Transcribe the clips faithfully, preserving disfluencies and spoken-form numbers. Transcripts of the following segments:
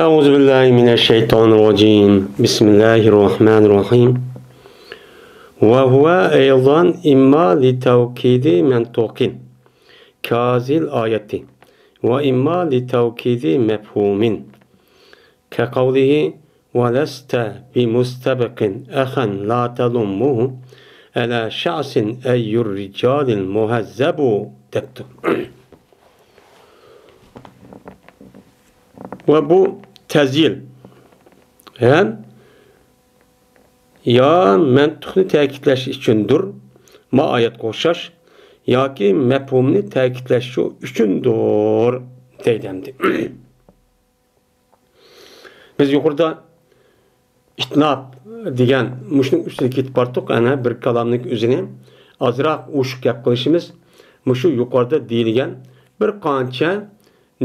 أعوذ بالله من الشيطان الرجيم. بسم الله الرحمن الرحيم. وهو أيضا إما لتوكيد منطوق كهذه الآية، وإما لتوكيد مفهوم كقوله: ولست بمستبق أخا لا تلمه على شعث أي الرجال المهذب دەپتۇ. ۋە بۇ تەزيىل ھەم يا مەنتۇقنى تەكىتلەش ئۈچۈندۇر، ما ئايەتكە ئوخشاش، ياكى مەپھۇمنى تەكىتلەش ئۈچۈندۇر دەيدۇ ئەمدى. بىز يۇقىرىدا ئىتناب دېگەن مۇشۇنىڭ ئۈستىدە كېتىپ باردۇق. ئەنە بىر كالامنىڭ ئۆزىنى ئازراق ئوشۇق گەپ قىلىشىمىز. مۇشۇ يۇقىرىدا دېيىلگەن بىر قانچە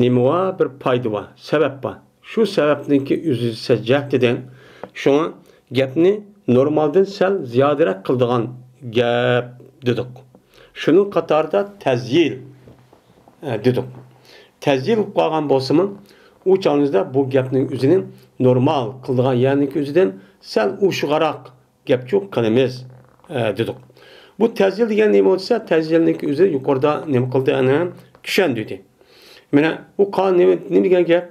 نېمە بار، بىر پايدا بار، سەۋەب بار. شۇ سەۋەبنىڭكى ئۆزى جەھەتتىن شۇڭا گەپنى نورمالدىن سەل زىيادىرەك قىلىدىغان گەپ دېدۇق. شۇنىڭ قاتارىدا تەزيىل، ئە، دېدۇق. تەزيىل بولۇپ قالغان بولسىمۇ، ئۇ چاغىمىزدا بۇ گەپنىڭ ئۆزىنى نورمال قىلىدىغان يەرنىڭكى ئۆزىدىن سەل ئوشۇقراق گەپچۇ قىلىمىز، ئە، دېدۇق. بۇ تەزيىل دېگەن نېمە بولسا، تەزيىلنىڭكى ئۆزى يۇقىرىدا نېمە قىلدى، ئەنە چۈشەندۈردى. مانا بۇ قا-، نېمە، نېمە دېگەن گەپ؟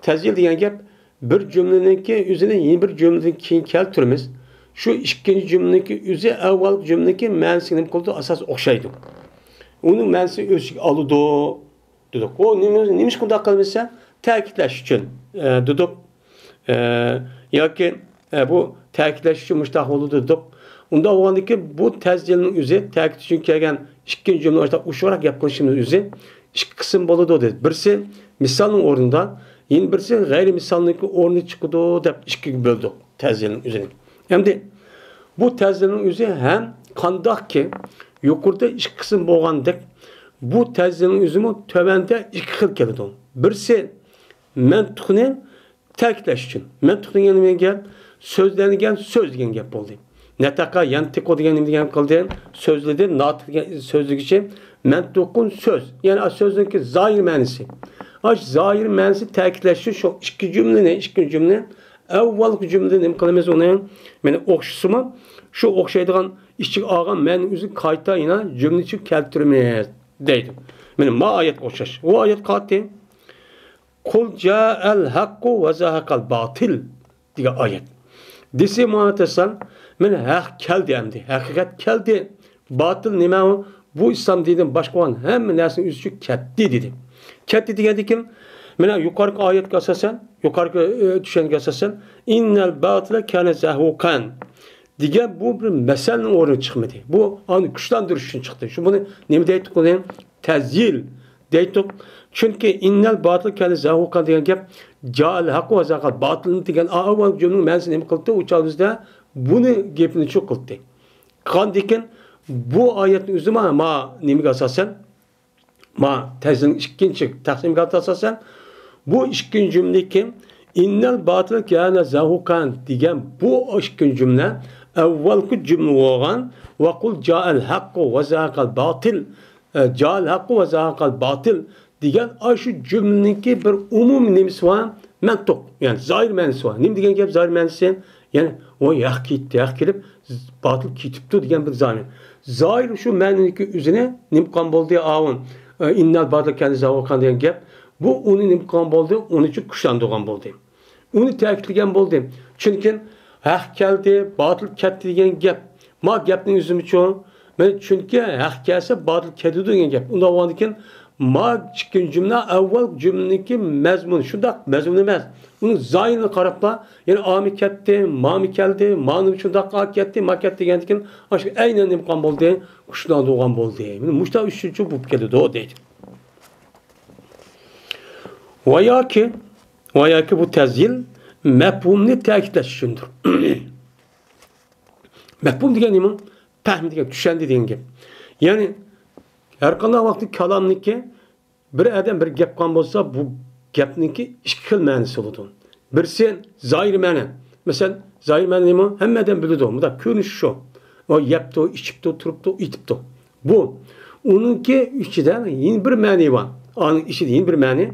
تەزيىل دېگەن گەپ، بىر جۈملىنىڭكى ئۆزىنى يەنە بىر جۈملىدىن كېيىن كەلتۈرىمىز. شۇ ئىككىنچى جۈملىنىڭكى ئۆزى ئەۋۋالقى جۈملىنىڭكى مەنىسىگە نېمە قىلىدۇ؟ ئاساس ئوخشايدۇ. ئۇنىڭ مەنىسىنى ئۆز ئىچىگە ئالىدۇ. دېدۇق. ئۇ نېمە، نېمىشقا ئۇنداق قىلىمىز دېسە، تەكىتلەش ئۈچۈن، ئە، دېدۇق. ئە، ياكى، ئە، بۇ تەكىتلەش ئۈچۈن مۇشۇنداق بولىدۇ دېدۇق. ئۇنداق بولغاندىكىن بۇ تەزيىلنىڭ ئۆزى، تەكىت ئۈچۈن كەلگەن ئىككىنچى جۈملە ئوشۇقراق گەپ قىلىشىمىز ئۆزى ئىككى قىسىم بولىدۇ دېدى. بىرسى مىسالنىڭ ئورنىدا، يەنە بىرسى غەيرىي مىسالنىڭكى ئورنى چىقىدۇ دەپ ئىككىگە بۆلدۇق تەزيىلنىڭ ئۆزىنى. ئەمدى بۇ تەزيىلنىڭ ئۆزى ھەم قانداقكى يۇقىرىدا ئىككى قىسىم بولغاندەك، بۇ تەزيىلنىڭ ئۆزىمۇ تۆۋەندە ئىككى خىل كېلىدۇ. بىرسى مەنتۇقنى تەكىتلەش ئۈچۈن. مەنتۇق دېگەن نېمە گەپ؟ سۆزلەنگەن سۆز دېگەن گەپ بولدى. نەتەقە يەنتىقۇ دېگەن نېمە دېگەن گەپ قىلدى؟ سۆزلىدى، ناتىق دېگەن سۆزلىگۈچى، مەنتۇقۇن سۆز. يەنى ئاشۇ سۆزنىڭكى زاھىر مەنىسى. ئاشۇ زاھىر مەنىسى تەكىتلەش ئۈچۈن شۇ ئىككى جۈملىنى، ئىككى جۈملىنى ئەۋۋالقى جۈملىدىن نېمە قىلىمىز ئۇنى؟ مانا ئوخشىسىمۇ، شۇ ئوخشايدىغان ئىچىگە ئالغان مەنىنىڭ ئۆزىنى قايتا يەنە جۈملە ئىچىگە كەلتۈرىمىز دەيدۇ. مانا ما ئايەتكە ئوخشاش. ئۇ ئايەت قالدى. قۇل جائەل ھەققۇ ۋە زەھەقەل باتىل دېگەن ئايەت. دېسە ماڭا دېسەم، مانا ھەق كەلدى ئەمدى. ھەقىقەت كەلدى. باتىل نېمە ئۇ؟ بۇ ئىسلام دىنىدىن باشقا بولغان ھەممە نەرسىنىڭ ئۆزى ئۈچۈن كەتتى دېدى. كەتتى دېگەندىكىن، مانا يۇقىرىقى ئايەتكە ئاساسەن، يۇقىرىقى، ئى، چۈشەنچىگە ئاساسەن، ئىننەل باتىلە كانە زەھۇقەن دېگەن بۇ بىر مەسەلنىڭ ئورنىدا چىقمىدى. بۇ ئانى كۈچلەندۈرۈش ئۈچۈن چىقتى. شۇ بۇنى نېمە دەيتتۇق بۇنى؟ تەزيىل دەيتتۇق. چۈنكى ئىننەل باتىل كانە زەھۇقەن دېگەن گەپ جائەل ھەققۇ ۋە زەھەقەل باتىل دېگەن ئاۋۋال جۈملىنىڭ مەنىسىنى نېمە قىلدى؟ ئۇ چاغدا بۇنى گېپىنى شۇ قىلدى. قىلغاندىكىن بۇ ئايەتنىڭ ئۆزى ما، ما نېمىگە ئاساسەن؟ ما تەزيىلنىڭ ئىككىنچى تەقسىمىگە ئاساسەن، بۇ ئىككىنچى جۈملىدىكى ئىننەل باتىل كانە زەھۇقەن دېگەن بۇ ئىككىنچى جۈملە ئەۋۋالقى جۈملە بولغان ۋە قۇل جائەل ھەققۇ ۋە زەھەقەل باتىل، ئە، جائەل ھەققۇ ۋە زەھەقەل باتىل دېگەن ئاشۇ جۈملىنىڭكى بىر ئومۇمىي نېمىسى بار، مەنتۇق، يەنى زاھىر مەنىسى بار. نېمە دېگەن گەپ زاھىر مەنىسى؟ يەنى ۋاي ھەق كەتتى، ھەق كېلىپ باتىل كېتىپتۇ دېگەن بىر زاھىر. زاھىر شۇ مەنىنىڭكى ئۆزىنى نېمە قىلغان بولدى؟ ئاۋۇ، ئە، ئىننەل باتىل كانە زەھۇقەن دېگەن گەپ. بۇ ئۇنى نېمە قىلغان بولدى؟ ئۇنى چۈ كۈچلەندۈرگەن بولدى. ئۇنى تەكىتلىگەن بولدى. چۈنكى ھەق كەلدى، باتىل كەتتى دېگەن گەپ. ما گەپنىڭ ئۆزىمۇچۇ؟ مانا چۈنكى ھەق كەلسە باتىل كېتىدۇ دېگەن گەپ. ئۇنداق بولغاندىكىن ما ئىككىنچى جۈملە ئەۋۋال جۈملىنىڭكى مەزمۇنى شۇنداق مەزمۇن ئەمەس. ئۇنىڭ زاھىرىنى قاراپلا، يەنى ئامى كەتتى، مامى كەلدى، مانىمۇ شۇنداق كەتتى، ما كەتتى دېگەندىكىن ئاشۇ ئەينەن نېمە قىلغان بولدى؟ كۈچلەندۈرگەن بولدى. مانا مۇشۇنداق ئۈچىنچى بولۇپ كېلىدۇ دەيدۇ. ۋە ياكى، ۋە ياكى بۇ تەزيىل مەپھۇمنى تەكىتلەش ئۈچۈندۇر. مەپھۇم دېگەن نېمە؟ پەھىم دېگەن، چۈشەندى دېگەن گەپ. يەنى ھەر قانداق ۋاقىتتا كالامنىڭكى بىر ئادەم بىر گەپ قىلغان بولسا، بۇ گەپنىڭكى ئىككى خىل مەنىسى بولىدۇ. بىرسى زاھىر مەنە. مەسىلەن، زاھىر مەنە نېمە؟ ھەممە ئادەم بىلىدۇ. مۇنداق كۆرۈنۈشى شۇ. ئۇ يەپتۇ، ئىچىپتۇ، تۇرۇپتۇ، ئېتىپتۇ. بۇ. ئۇنىڭكى ئىچىدە يەنە بىر مەنە بار. ئانىڭ ئىچىدە يەنە بىر مەنە.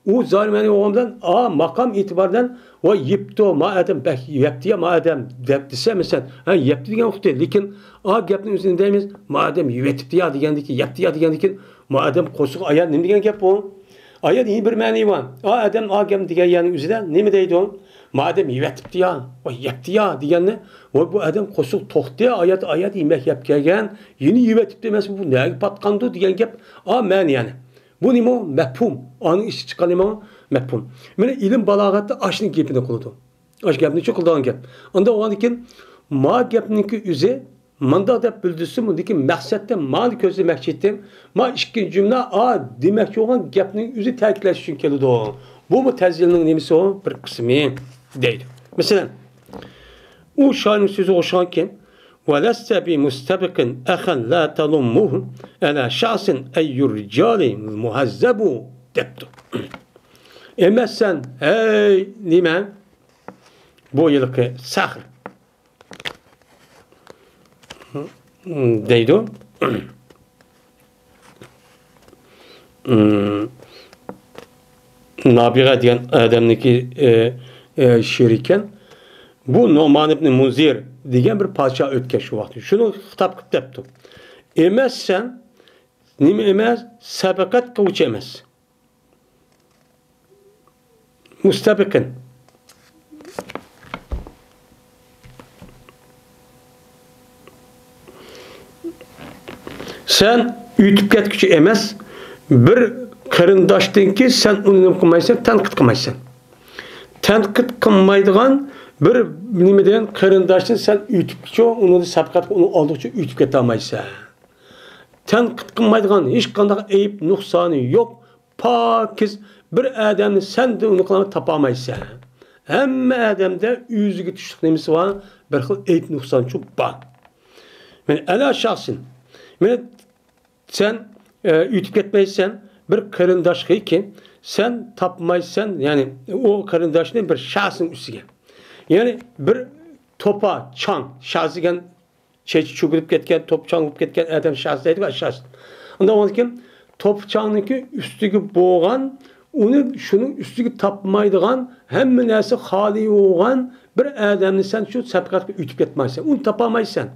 ئۇ زاھىر مەنىۋى بولغان بىلەن، ئا، ماقام ئېتىبارى بىلەن، ۋاي، يېپتۇ، ما ئادەم بەك يەپتىيا، ما ئادەم، دەپ دېسە، مەسىلەن، ھە، يەپتى دېگەن ئۇقتى. لېكىن ئا گەپنىڭ ئۆزىنى دەيمىز، ما ئادەم يېۋېتىپتىيا دېگەندىكىن، يەپتىيا دېگەندىكىن، ما ئادەم قورسىقى ئايان نېمە دېگەن گەپ بۇ؟ ئا يەردە يەنە بىر مەنىي بار. ئا ئادەم، ئا گەپ دېگەن يەرنىڭ ئۆزىدە نېمە دەيدۇ؟ ما ئادەم يېۋېتىپتىيا، ۋاي، يەپتىيا دېگەننى، ۋاي، بۇ ئادەم قورسىقى توقتى، ئا يەردە، ئا يەردە يېمەك يەپ كەلگەن، يەنە يېۋېتىپتۇ ئەمەس، بۇ نەگە پاتقاندۇ دېگەن گەپ، ئا مەنە يەنى. بۇ نېمە ئۇ؟ مەپھۇم. ئانىڭ ئىچىدە چىققان نېمە ئۇ؟ مەپھۇم. مانا ئىلىم بالاغەتتە ئاشۇنىڭ گېپىنى قىلىدۇ. ئاشۇ گەپنى چوقۇلدىغان گەپ. ئاندا بولغاندىكىن، ما گەپنىڭكى ئۆزى مانداق دەپ بىلدۈرسە، بۇندىكى مەقسەتتە مانى كۆزلىمەكچى ئىدىم. ما ئىككىنچى جۈملە، ئا، دېمەكچى بولغان گەپنىڭ ئۆزى تەكىتلەش ئۈچۈن كېلىدۇ. بۇمۇ تەزيىلنىڭ نېمىسى ئۇ؟ بىر قىسمى دەيدۇ. مەسىلەن، ئۇ شائىرنىڭ سۆزىگە ئوخشىغانكەن، ولست بمستبق أخا لا تلمه على شخص أي الرجال المهذب دەپتۇ. ئەمەسسەن، ھەي، نېمە؟ بۇ ھېلىقى سەخر دەيدۇ. نابىغە دېگەن ئادەمنىڭكى، ئە، ئە، شېئىرى ئىكەن. بۇ نومان ئىبنى مۇنزىر دېگەن بىر پادىشاھ ئۆتكەن شۇ ۋاقىتتا. شۇنى خىتاب قىلىپ دەپتۇ. ئەمەسسەن، نېمە ئەمەس؟ سەبقەت قىلغۇچى ئەمەس. مۇستەبىقىن. سەن ئۆتۈپ كەتكۈچى ئەمەس، بىر قېرىنداشتىنكى سەن ئۇنى نېمە قىلمايسەن، تەنقىد قىلمايسەن. تەنقىد قىلمايدىغان بىر نېمە دېگەن قېرىنداشتىن سەن ئۆتۈپچۇ، ئۇنى سەبقەت، ئۇنى ئالدىغۇچە ئۆتۈپ كېتەلمەيسەن. تەنقىد قىلمايدىغان، ھېچقانداق ئەيىب نۇقسانى يوق، پاكىز بىر ئادەمنى سەندە ئۇنى قىلالماي تاپالمايسەن. ھەممە ئادەمدە ئۆزىگە تۇشلۇق نېمىسى بار، بىر خىل ئەيىب نۇقسانچۇ بار. مانا، ئەلا شەخسىن. مانا، سەن، ئە، ئۆتۈپ كەتمەيسەن بىر قېرىنداشقىكى، سەن تاپمايسەن، يەنى ئۇ قېرىنداشنى بىر شەخسنىڭ ئۈستىگە. يەنى بىر توپا چاڭ، شەخس دېگەن چېچى چۆكۈلۈپ كەتكەن، توپا چاڭ بولۇپ كەتكەن ئادەم شەخس دەيدىغۇ، شەخس. ئۇنداق بولغاندىكىن، توپا چاڭنىڭكى ئۈستىگە بولغان، ئۇنى شۇنىڭ ئۈستىگە تاپمايدىغان، ھەممە نەرسە خالىي بولغان بىر ئادەمنى سەن شۇ سەبقەتكە ئۆتۈپ كەتمەيسەن، ئۇنى تاپالمايسەن.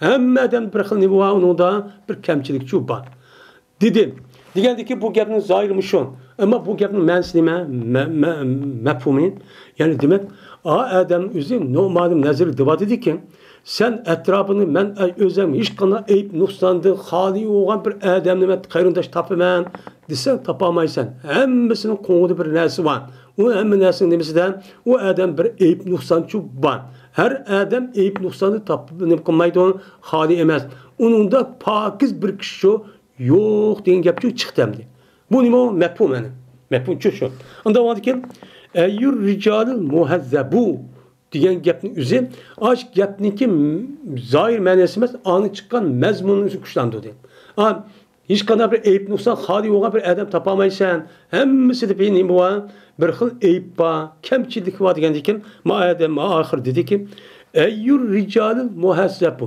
ھەممە ئادەم بىر خىل نېمە بار، ئۇنىڭدا بىر كەمچىلىكچۇ بار. دېدى. دېگەندىكى بۇ گەپنىڭ زاھىرى مۇشۇ. ئەمما بۇ گەپنىڭ مەنىسى نېمە؟ مە-، مە-، مەپھۇمى. يەنى دېمەك، ئا ئادەم ئۆزى نومانىم نەزىرى دېۋاتىدىكى، سەن ئەتراپىنى مەن ئۆزۈم ھېچقانداق ئەيىب نۇقساندىن خالىي بولغان بىر ئادەمنى مەن قېرىنداش تاپىمەن دېسەڭ تاپالمايسەن. ھەممىسىنىڭ قوڭىدا بىر نەرسە بار. ئۇ ھەممە نەرسىنىڭ نېمىسىدە؟ ئۇ ئادەم بىر ئەيىب نۇقسانچۇ بار. ھەر ئادەم ئەيىب نۇقساننى تاپىپ نېمە قىلمايدۇ؟ خالىي ئەمەس. ئۇنىڭدا پاكىز بىر كىشىچۇ يوق دېگەن گەپچۇ چىقتى ئەمدى. بۇ نېمە ئۇ؟ مەپھۇم ئەنە. مەپھۇمچۇ شۇ. ئۇنداق بولغاندىكىن، ئەييۇر رىجالىل مۇھەززەبۇ دېگەن گەپنىڭ ئۆزى، ئاش گەپنىڭكى زاھىر مەنىسى ئەمەس، ئاڭ چىققان مەزمۇننى ئۆزى كۈچلەندۈردى. ئا، ھېچقانداق بىر ئەيىب نۇقسان خالىي بولغان بىر ئادەم تاپالمايسەن. ھەممىسىدە بىر نېمە بار؟ بىر خىل ئەيىب بار، كەمچىلىك بار دېگەندىكىن، ما ئادەم، ما ئاخىر دېدىكى، ئەييۇر رىجالىل مۇھەززەبۇ.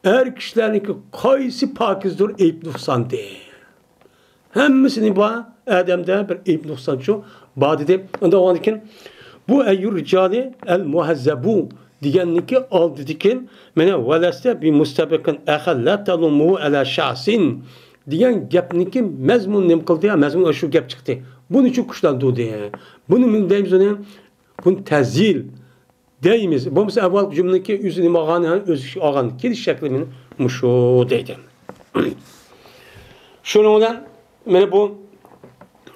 ئەر كىشىلەرنىڭكى قايسى پاكىزدۇر ئەيىب نۇقساندىن؟ ھەممىسىنى بار، ئادەمدە بىر ئەيىب نۇقسانچۇ بار دېدى. ئۇنداق بولغاندىكىن، بۇ ئەييۇر رىجالى ئەل مۇھەززەبۇ دېگەننىكى ئالدىدىكىن، مانا، ۋەلەستە بى مۇستەبىقىن ئەخەل لە تەلۇمۇ ئەلە شەخسىن دېگەن گەپنىكى مەزمۇن نېمە قىلدى؟ مەزمۇن شۇ گەپ چىقتى. بۇنى شۇ كۈچلەندۈردى. بۇنى نېمە دەيمىز ئۇنى؟ بۇنى تەزيىل دەيمىز. بولمىسا ئەۋۋالقى جۈملىنىڭكى ئۆزى نېمە ئالغان، ئۆز ئىشىگە ئالغان كېلىش شەكلى مانا مۇشۇ دەيدۇ. شۇنىڭ بىلەن مانا بۇ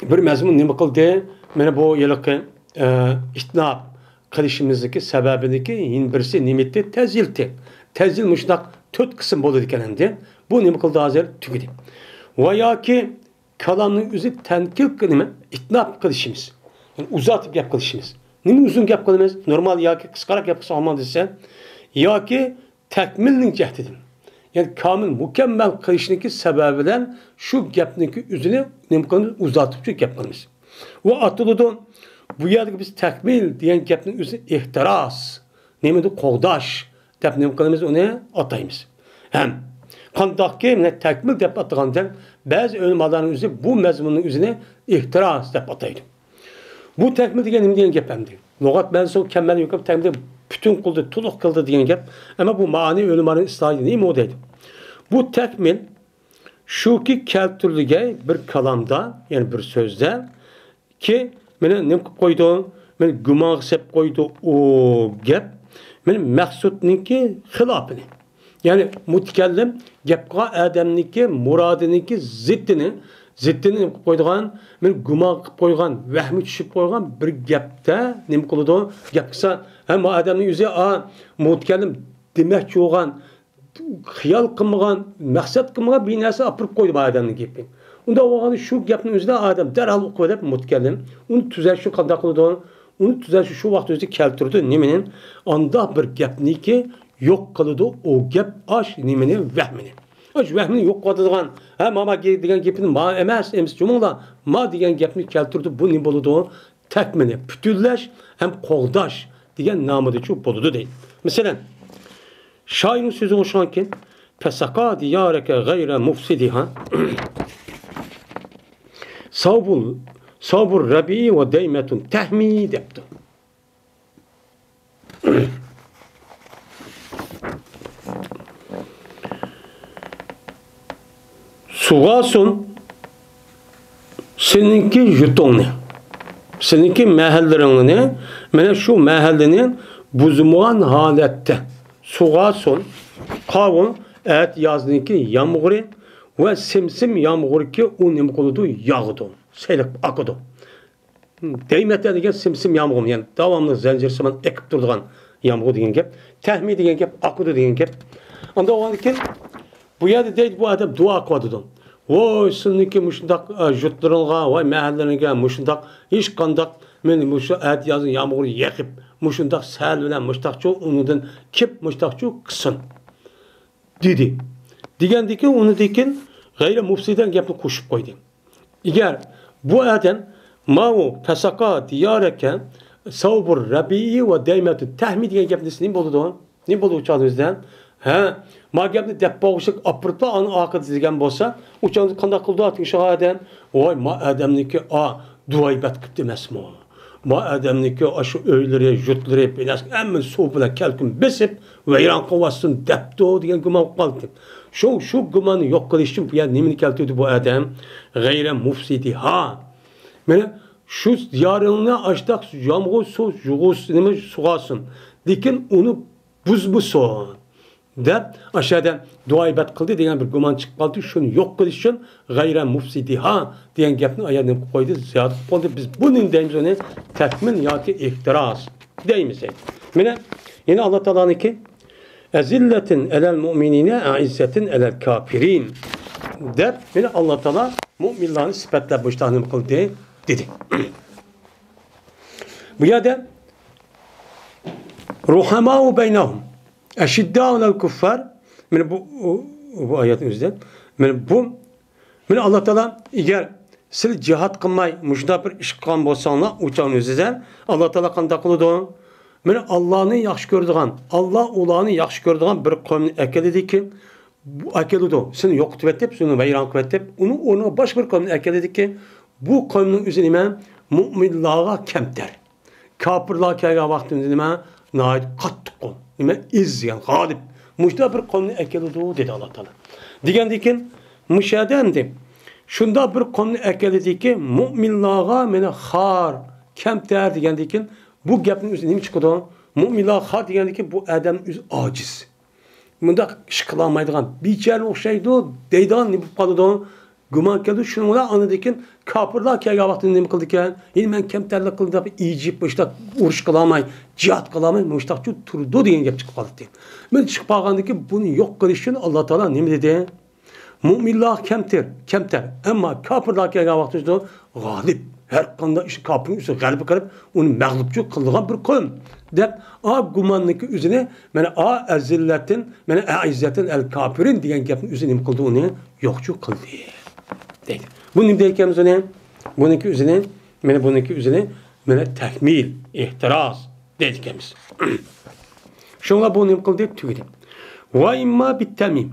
بىر مەزمۇن نېمە قىلدى؟ مانا بۇ ھېلىقى، ئە، ئىتناب قىلىشىمىزدىكى سەۋەبىنىڭكى يەنە بىرسى نېمە ئىدى؟ تەزيىلتى. تەزيىل مۇشۇنداق تۆت قىسىم بولىدىكەن ئەمدى. بۇ نېمە قىلدى ھازىر؟ تۈگىدى. ۋە ياكى كالامنىڭ ئۆزى تەنقىل قىل-، نېمە؟ ئىتناب قىلىشىمىز. يەنى ئۇزارتىپ گەپ قىلىشىمىز. نېمە ئۇزۇن گەپ قىلىمىز؟ نورمال ياكى قىسقىراق گەپ قىلساق بولمامدۇ دېسە، ياكى تەكمىلنىڭ جەھتىدىن. يەنى كامىل، مۇكەممەل قىلىشنىڭكى سەۋەبى بىلەن شۇ گەپنىڭكى ئۆزىنى نېمە قىلىمىز؟ ئۇزارتىپچۇ گەپ قىلىمىز. ۋە ئاتىلىدۇ. بۇ يەردىكى بىز تەكمىل دېگەن گەپنىڭ ئۆزى ئېھتىراز. نېمىدۇ؟ قوغداش دەپ نېمە قىلىمىز؟ ئۇنى ئاتايمىز. ھەم قانداقكى، مانا، تەكمىل دەپ ئاتىغاندەك، بەزى ئۆلىمالارنىڭ ئۆزى بۇ مەزمۇننىڭ ئۆزىنى ئېھتىراز دەپ ئاتايدۇ. بۇ تەكمىل دېگەن نېمە دېگەن گەپ ئەمدى؟ لۇغەت مەنىسى كەممەل يوق، تەكمىل پۈتۈن قىلدى، تولۇق قىلدى دېگەن گەپ. ئەمما بۇ مەنىي ئۆلىمانىڭ ئىستىلاھى نېمە دەيدۇ؟ بۇ تەكمىل شۇكى، كەلتۈرۈلگەي بىر كالامدا، يەنى بىر سۆزدە، كى، مېنى نېمە قىلىپ قويدۇ؟ مېنى گۇمانغا سېلىپ قويدۇ ئۇ گەپ. مېنى مەقسۇتنىڭكى خىلاپىنى. يەنى مۇتەكەللىم گەپ قىلغان ئادەمنىڭكى مۇرادىنىڭكى زىتىنى، زىتىنى نېمە قىلىپ قويىدىغان، مېنى گۇمان قىلىپ قويغان، ۋەھمى چۈشۈپ قويغان بىر گەپتە نېمە قىلىدۇ؟ گەپ قىلسا، ھە، ما ئادەمنىڭ ئۆزى، ئا، مۇتەكەللىم دېمەكچى بولغان، خىيال قىلمىغان، مەقسەت قىلمىغان بىر نەرسە ئاپىرىپ قويدى بۇ ئادەمنىڭ گېپى. ئۇنداق بولغاندا شۇ گەپنىڭ ئۆزىدە ئادەم دەرھال ئۇقۇۋېلىپ مۇتەكەللىم. ئۇنى تۈزەتسۇن قانداق قىلىدۇ؟ ئۇنى تۈزەتسۇن شۇ ۋاقىت ئۆزىدە كەلتۈرىدۇ. نېمىنى؟ ئانداق بىر گەپنىكى يوق قىلىدۇ ئۇ گەپ ئاش نېمىنى؟ ۋەھمىنى. ئاش ۋەھمىنى يوق قىلىۋاتىدىغان، ھە، ماما دېگەن گېپىنى ما ئەمەس، ئەمىسە جۇمۇڭلا، ما دېگەن گەپنى كەلتۈرىدۇ. بۇ نېمە بولىدۇ؟ تەكمىلى، پۈتۈنلەش ھەم قوغداش دېگەن نامىدىچۇ بولىدۇ دەيدۇ. مەسىلەن، شائىرنىڭ سۆزىگە ئوخشىغانكەن، «فسقى ديارك غير مفسدها، ثوب، ثوب الربيع وديمة تحمي» دەپتۇ. سۇغارسۇن سېنىڭكى يۇرتۇڭنى، سېنىڭكى مەھەللىرىڭنى، مانا شۇ مەھەللىنى بۇزمىغان ھالەتتە. سۇغارسۇن، قاۋۇن، ئەتىيازنىڭكى يامغۇرى ۋە سىم-سىم يامغۇركى ئۇ نېمە قىلىدۇ؟ ياغىدۇ، سېلىق ئاقىدۇ. دەيمەتە دېگەن سىم-سىم يامغۇر، يەنى داۋاملىق زەنجىر سىمان ئېقىپ تۇرىدىغان يامغۇر دېگەن گەپ. تەھمى دېگەن گەپ، ئاقىدۇ دېگەن گەپ. ئاندىن ئۇنىڭدىن كېيىن بۇ يەردە دەيدۇ، بۇ ئادەم دۇئا قىلىۋاتىدۇ. ۋوي، سىلىنىڭكى مۇشۇنداق، ئە، يۇرتلىرىڭغا، ۋاي، مەھەللىرىڭگە مۇشۇنداق ھېچقانداق، مېنى مۇشۇ ئەتىيازنىڭ يامغۇرى يېغىپ، مۇشۇنداق سەل بىلەن مۇشتاقچۇ ئۇنىڭدىن كېلىپ مۇشتاقچۇ قىلسۇن. دېدى. دېگەندىكىن ئۇنىڭدىن كېيىن غەيرە مۇفسىدە گەپنى قوشۇپ قويدى. ئەگەر بۇ ئادەم ماۋۇ «فسقى ديارك ثوب الربيع وديمة تحمي» دېگەن گەپنى دېسە نېمە بولىدۇ؟ نېمە بولىدۇ ئۇ چاغدا ئۆزىدە؟ ھە، ما گەپنى دەپ بولغۇچىلىك ئاپىرىپلا ئانىڭ ئارقىدا دېگەن بولسا، ئۇ چاغدا قانداق قىلىدۇ ئاشۇ ئادەم؟ ۋاي، ما ئادەمنىڭكى، ئا، دۇئا ئىبادەت قىپتۇ ئەمەسمۇ؟ ما ئادەمنىڭكى ئاشۇ ئۆيلىرى، يۇرتلىرى، بىناسى ھەممىنى سۇ بىلەن كەلكۈن بېسىپ، ۋەيران قىلىۋاتسۇن دەپتۇ دېگەن گۇمان قىلىپ قالدى. شۇ، شۇ گۇماننى يوق قىلىش ئۈچۈن بۇ يەردە نېمىنى كەلتۈردى بۇ ئادەم؟ غەيرە مۇفسىدىھا. مانا شۇ دىيارىڭنى ئاشتاق يامغۇر سۇ يۇغۇرسۇن، نېمە سۇغارسۇن. لېكىن ئۇنى بۇزمىسۇن. دەپ، ئاشۇ يەردە دۇئا ئىبادەت قىلدى دېگەن بىر گۇمان چىقىپ قالدى. شۇنى يوق قىلىش ئۈچۈن غەيرە مۇفسىدىھا دېگەن گەپنى ئايا نېمە قىلىپ قويدى؟ زىيادە قىلىپ قويدى. بىز بۇنى دەيمىز ئۇنى تەكمىل ياكى ئېھتىراز دەيمىز. مانا، يەنە ئاللا تائالانىڭكى «ئەزىللەتىن ئەلەل مۇئمىنىنە ئەئىززەتىن ئەلەل كاپىرىن» دەپ، مانا ئاللا تائالا مۇئمىنلارنى سۈپەتلەپ مۇشۇنداق نېمە قىلدى دېدى. بۇ يەردە «رۇھەماۋۇ بەينەھۇم». ئەشىددائۇ ئەلەل كۇففار. مانا بۇ، بۇ ئايەتنىڭ ئۆزىدە. مانا بۇ، مانا ئاللا تائالا، ئەگەر سىلەر جىھاد قىلماي، مۇشۇنداق بىر ئىش قىلغان بولساڭلار، ئۇ چاغنىڭ ئۆزىدە ئاللا تائالا قانداق قىلىدۇ؟ مانا ئاللانى ياخشى كۆرىدىغان، ئاللا ئۇلارنى ياخشى كۆرىدىغان بىر قومنى ئەكېلىدىكى، بۇ ئەكېلىدۇ، سېنى يوقىتىۋېتىپ، سېنى ۋەيران قىلىۋېتىپ، ئۇنىڭ ئورنىغا باشقا بىر قومنى ئەكېلىدىكى، بۇ قومنىڭ ئۆزى نېمە؟ مۇئمىنلارغا كەمتەر. كاپىرلار كەلگەن ۋاقتىدا نېمە؟ ناھايىتى قاتتىق قول. نېمە؟ ئىز، يەنى غالىب. مۇشۇنداق بىر قومنى ئەكېلىدۇ، دېدى ئاللا تائالا. دېگەندىن كېيىن، مۇشۇ يەردە ئەمدى شۇنداق بىر قومنى ئەكېلىدىكى، مۇئمىنلارغا مانا خار، كەمتەر دېگەندىن كېيىن، بۇ گەپنىڭ ئۆزى نېمە چىقىدۇ؟ مۇئمىنلارغا خار دېگەندىن كېيىن، بۇ ئادەم ئۆزى ئاجىز. مۇنداق ئىش قىلالمايدىغان، بىچارە ئوخشايدۇ دەيدىغان نېمە بولۇپ قالىدۇ؟ گۇمان كېلىدۇ. شۇنىڭ بىلەن ئاندىن كېيىن كاپىرلار كەلگەن ۋاقتىدا نېمە قىلىدىكەن؟ يەنى مەن كەمتەرلىك قىلدىم دەپ ئىجىپ، مۇشتاق ئۇرۇش قىلالماي، جىھاد قىلالماي، مۇشتاقچۇ تۇرىدۇ دېگەن گەپ چىقىپ قالىدىكەن. مانا چىقىپ قالغاندىن كېيىن بۇنى يوق قىلىش ئۈچۈن ئاللا تائالا نېمە دېدى؟ مۇئمىنلار كەمتەر، كەمتەر. ئەمما كاپىرلار كەلگەن ۋاقتىدا غالىب. ھەر قانداق ئىش كاپىرنىڭ ئۈستىگە غەلىبە قىلىپ، ئۇنى مەغلۇپچۇ قىلىدىغان بىر قوم. دەپ، ئا گۇماننىڭكى ئۆزىنى، مانا ئا ئەزىللەتىن، مانا ئەئىززەتىن ئەل كاپىرىن دېگەن گەپنىڭ ئۆزى نېمە قىلدى؟ ئۇنى يوقچۇ قىلدى. دەيدۇ. بۇ نېمە دەيدىكەنمىز ئۇنى؟ بۇنىڭكى ئۆزىنى، مانا بۇنىڭكى ئۆزىنى، مانا تەكمىل، ئېھتىراز دەيدىكەنمىز. شۇڭا بۇ نېمە قىلدى؟ تۈگىدى. ۋە ئىمما بىتتەمىم.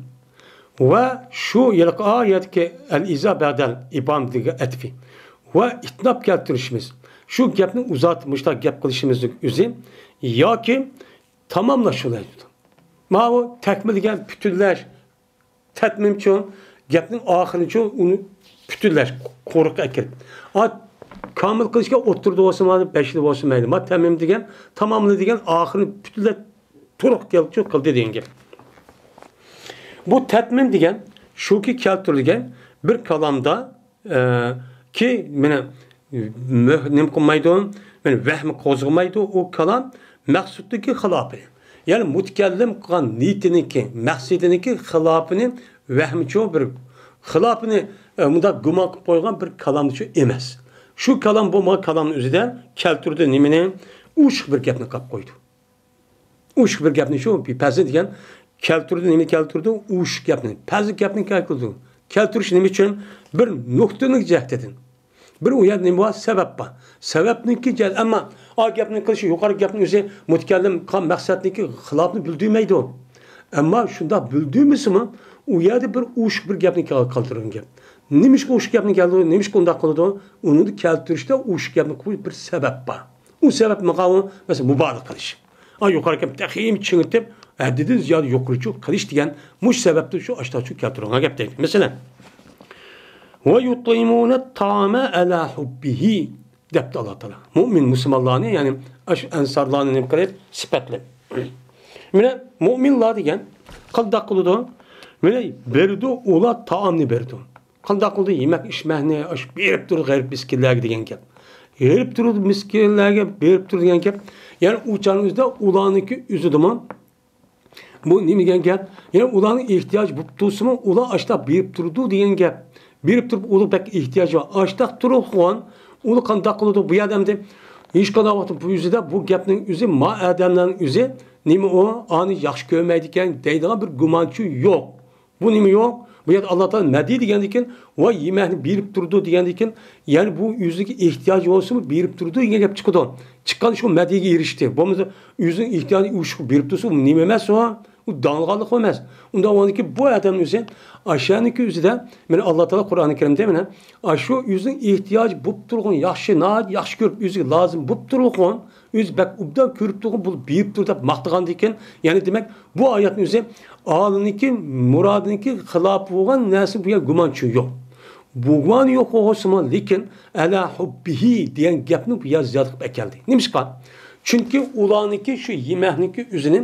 ۋە شۇ ھېلىقى ئايەتتىكى ئەل ئىزا بەدەل ئىبام دېگەن ئەتپى. ۋە ئىتناپ كەلتۈرۈشىمىز. شۇ گەپنى ئۇزارتىپ مۇشۇنداق گەپ قىلىشىمىزنىڭ ئۆزى ياكى تاماملاش شۇنداق. ماۋۇ تەكمىل دېگەن پۈتۈنلەش، تەتمىمچۇ، گەپنىڭ ئاخىرىنىچۇ، ئۇنى پۈتۈنلەش، قۇرۇق ئەكىرىپ. ئا، كامىل قىلىشقا ئوتتۇرىدا بولسا مانا بەشلا بولسا مەيلى. ما تەمىم دېگەن، تاماملا دېگەن ئاخىرىنى پۈتۈنلەپ تولۇق كەلگۈچە قىلدى دېگەن گەپ. بۇ تەتمىم دېگەن شۇكى، كەلتۈرۈلگەن بىر كالامدا، ئە، كى، مانا، مۆھ-، نېمە قىلمايدۇ، مانا، ۋەھمى قوزغىمايدۇ، ئۇ كالام مەقسۇتتىكى خىلاپى. يەنى مۇتەكەللىم قىلغان نىيىتىنىڭكى، مەقسىتىنىڭكى خىلاپىنى، ۋەھمىچۇ بىر خىلاپىنى، ئە، مۇنداق گۇمان قىلىپ قويغان بىر كالامچۇ ئەمەس. شۇ كالام بولمىغان كالامنىڭ ئۆزىدە كەلتۈردى نېمىنى؟ ئوشۇق بىر گەپنى قىلىپ قويدى. ئوشۇق بىر گەپنى شۇ پەزى دېگەن كەلتۈردى، نېمە كەلتۈردى؟ ئوشۇق گەپنى، پەزى گەپنى كەلتۈردى. كەلتۈرۈش نېمە ئۈچۈن؟ بىر نۇقتىنىڭ جەھىتىدىن. بىر ئۇ يەردە نېمە بار؟ سەۋەب بار. سەۋەبنىڭكى جەھەت، ئەمما ئا گەپنى قىلىشى، يۇقىرى گەپنىڭ ئۆزى مۇتەكەللىم قىلغان مەقسەتنىڭكى خىلاپىنى بىلدۈرمەيدۇ. ئەمما شۇنداق بىلدۈرمىسىمۇ، ئۇ يەردە بىر ئوشۇق بىر گەپنى كەل-، قالدۇرغان گەپ. نېمىشقا ئوشۇق گەپنى كەلتۈردى؟ نېمىشقا ئۇنداق قىلىدۇ؟ ئۇنى كەلتۈرۈشتە ئوشۇق گەپنى قويۇش بىر سەۋەب بار. ئۇ سەۋەب ماقۇل، مەسىلەن، مۇبالىغە قىلىش. ئا، يۇقىرىقى گەپ تېخىمۇ چىڭىتىپ، ھەددىدىن زىيادە يۇقىرىچۇ قىلىش دېگەن مۇشۇ سەۋەبتىن شۇ ئاشتاچۇ كەلتۈرۈلگەن گەپ دەيدۇ. مەسىلەن، «ۋە يۇتئىمۇنە تائامە ئەلا ھۇببىھى» دەپتۇ ئاللا تائالا. مۇئمىن مۇسۇلمانلارنى، يەنى ئاشۇ ئەنسارلارنى نېمە قىلىپ سۈپەتلەپ. مانا مۇئمىنلار دېگەن قانداق قىلىدۇ؟ مانا بېرىدۇ، ئۇلار تائامنى بېرىدۇ. قانداق قىلدى؟ يېمەك ئىچمەكنى ئاشۇ بېرىپ تۇرىدۇ غەرىب مىسكىنلەرگە دېگەن گەپ. غەرىب تۇرىدۇ مىسكىنلەرگە بېرىپ تۇرىدۇ دېگەن گەپ. يەنى ئۇ چاغنىڭ ئۆزىدە ئۇلارنىڭكى ئۆزىدىمۇ بۇ نېمە دېگەن گەپ؟ يەنى ئۇلارنىڭ ئېھتىياجى بولۇپ تۇرسىمۇ، ئۇلار ئاشتاق بېرىپ تۇرىدۇ دېگەن گەپ. بېرىپ تۇرۇپ، ئۇلار بەك ئېھتىياجى بار. ئاشتاق تۇرغان، ئۇلار قانداق قىلىدۇ؟ بۇ يەردە ئەمدى ھېچقانداق ۋاقىتتا بۇ يۈزىدە بۇ گەپنىڭ ئۆزى، ما ئادەملەرنىڭ ئۆزى نېمە ئۇ؟ ئانى ياخشى كۆرمەيدىكەن دەيدىغان بىر گۇمانچۇ يوق. بۇ نېمە يوق؟ بۇ يەردە ئاللا تائالا مەدى دېگەندىكىن، ۋاي يېمەكنى بېرىپ تۇرىدۇ دېگەندىكىن، يەنى بۇ ئۆزىگە ئېھتىياجى بولسىمۇ بېرىپ تۇرىدۇ دېگەن گەپ چىقىدۇ. چىققان شۇ مەدىگە ئېرىشتى. بولمىسا ئۆزىنىڭ ئېھتىياجى ئۇشۇ بېرىپ تۇرسا، ئۇ نېمە ئەمەس ئۇ؟ ئۇ داڭلىغانلىق ئەمەس. ئۇنداق بولغاندىكىن بۇ ئادەمنىڭ ئۆزى ئاشۇنىڭكى ئۆزىدە، مانا ئاللا تائالا قۇرئانى كەرىمدە مانا ئاشۇ ئۆزىنىڭ ئېھتىياجى بولۇپ تۇرغان ياخشى، ناھايىتى ياخشى كۆرۈپ، ئۆزىگە لازىم بولۇپ تۇرغان، ئۆزى بەك ئوبدان كۆرۈپ تۇرغان بولۇپ بېرىپ تۇر دەپ ماختىغاندىكىن، يەنى دېمەك، بۇ ئايەتنىڭ ئۆزى ئالىنىڭكى مۇرادىنىڭكى خىلاپى بولغان نەرسە بۇ يەر گۇمانچۇ يوق. بۇ گۇمان يوق بولغۇسىمۇ، لېكىن ئەلا ھۇببىھى دېگەن گەپنى بۇ يەر زىيادە قىلىپ ئەكەلدى. نېمىشقا؟ چۈنكى ئۇلارنىڭكى شۇ يېمەكنىڭكى ئۆزىنى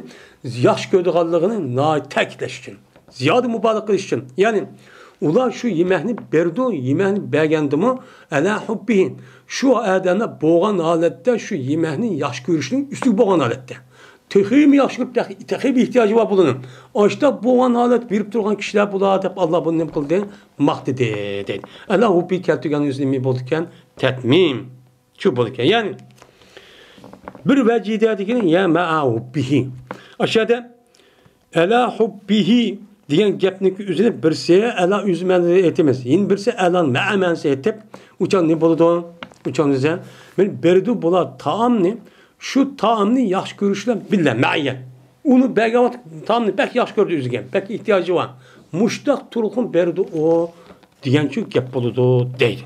ياخشى كۆرىدىغانلىقىنى ناھايىتى تەكىتلەش ئۈچۈن. زىيادە مۇبالىغە قىلىش ئۈچۈن. يەنى ئۇلار شۇ يېمەكنى بېرىدۇ، يېمەكنى بەرگەندىمۇ، ئەلا ھۇببىھى، شۇ ئادەملەر بولغان ھالەتتە شۇ يېمەكنى ياخشى كۆرۈشنىڭ ئۈستىگە بولغان ھالەتتە. تېخىمۇ ياخشى كۆرۈپ، تېخى، تېخىمۇ ئېھتىياجى بار بۇلارنىڭ. ئاشتاق بولغان ھالەتتە بېرىپ تۇرغان كىشىلەر بۇلار دەپ ئاللا بۇنى نېمە قىلدى؟ ماختىدى، دەيدۇ. ئەلا ھۇببى كەلتۈرگەن ئۆزى نېمە بولىدىكەن؟ تەتمىم. شۇ بولىدىكەن. يەنى بىر ۋەجىدە دېگىنى يا مەئا ھۇببىھى. ئاشۇ يەردە ئەلا ھۇببىھى دېگەن گەپنىڭكى ئۆزىنى بىرسى ئەلا ئۆزى مەنىسى ئېيتىمىز. يەنە بىرسى ئەلا مەئا مەنىسى ئېيتىپ، ئۇچان نېمە بولىدۇ؟ ئۇچان ئۆزى. مانا بېرىدۇ بۇلار تائامنى، شۇ تائامنى ياخشى كۆرۈش بىلەن بىللە، مەئىيەت. ئۇنى بەرگەن ۋاقىت تائامنى بەك ياخشى كۆردى ئۆزىگە، بەك ئېھتىياجى بار. مۇشتاق تۇرغۇن بېرىدۇ ئۇ دېگەنچۇ گەپ بولىدۇ دەيدۇ.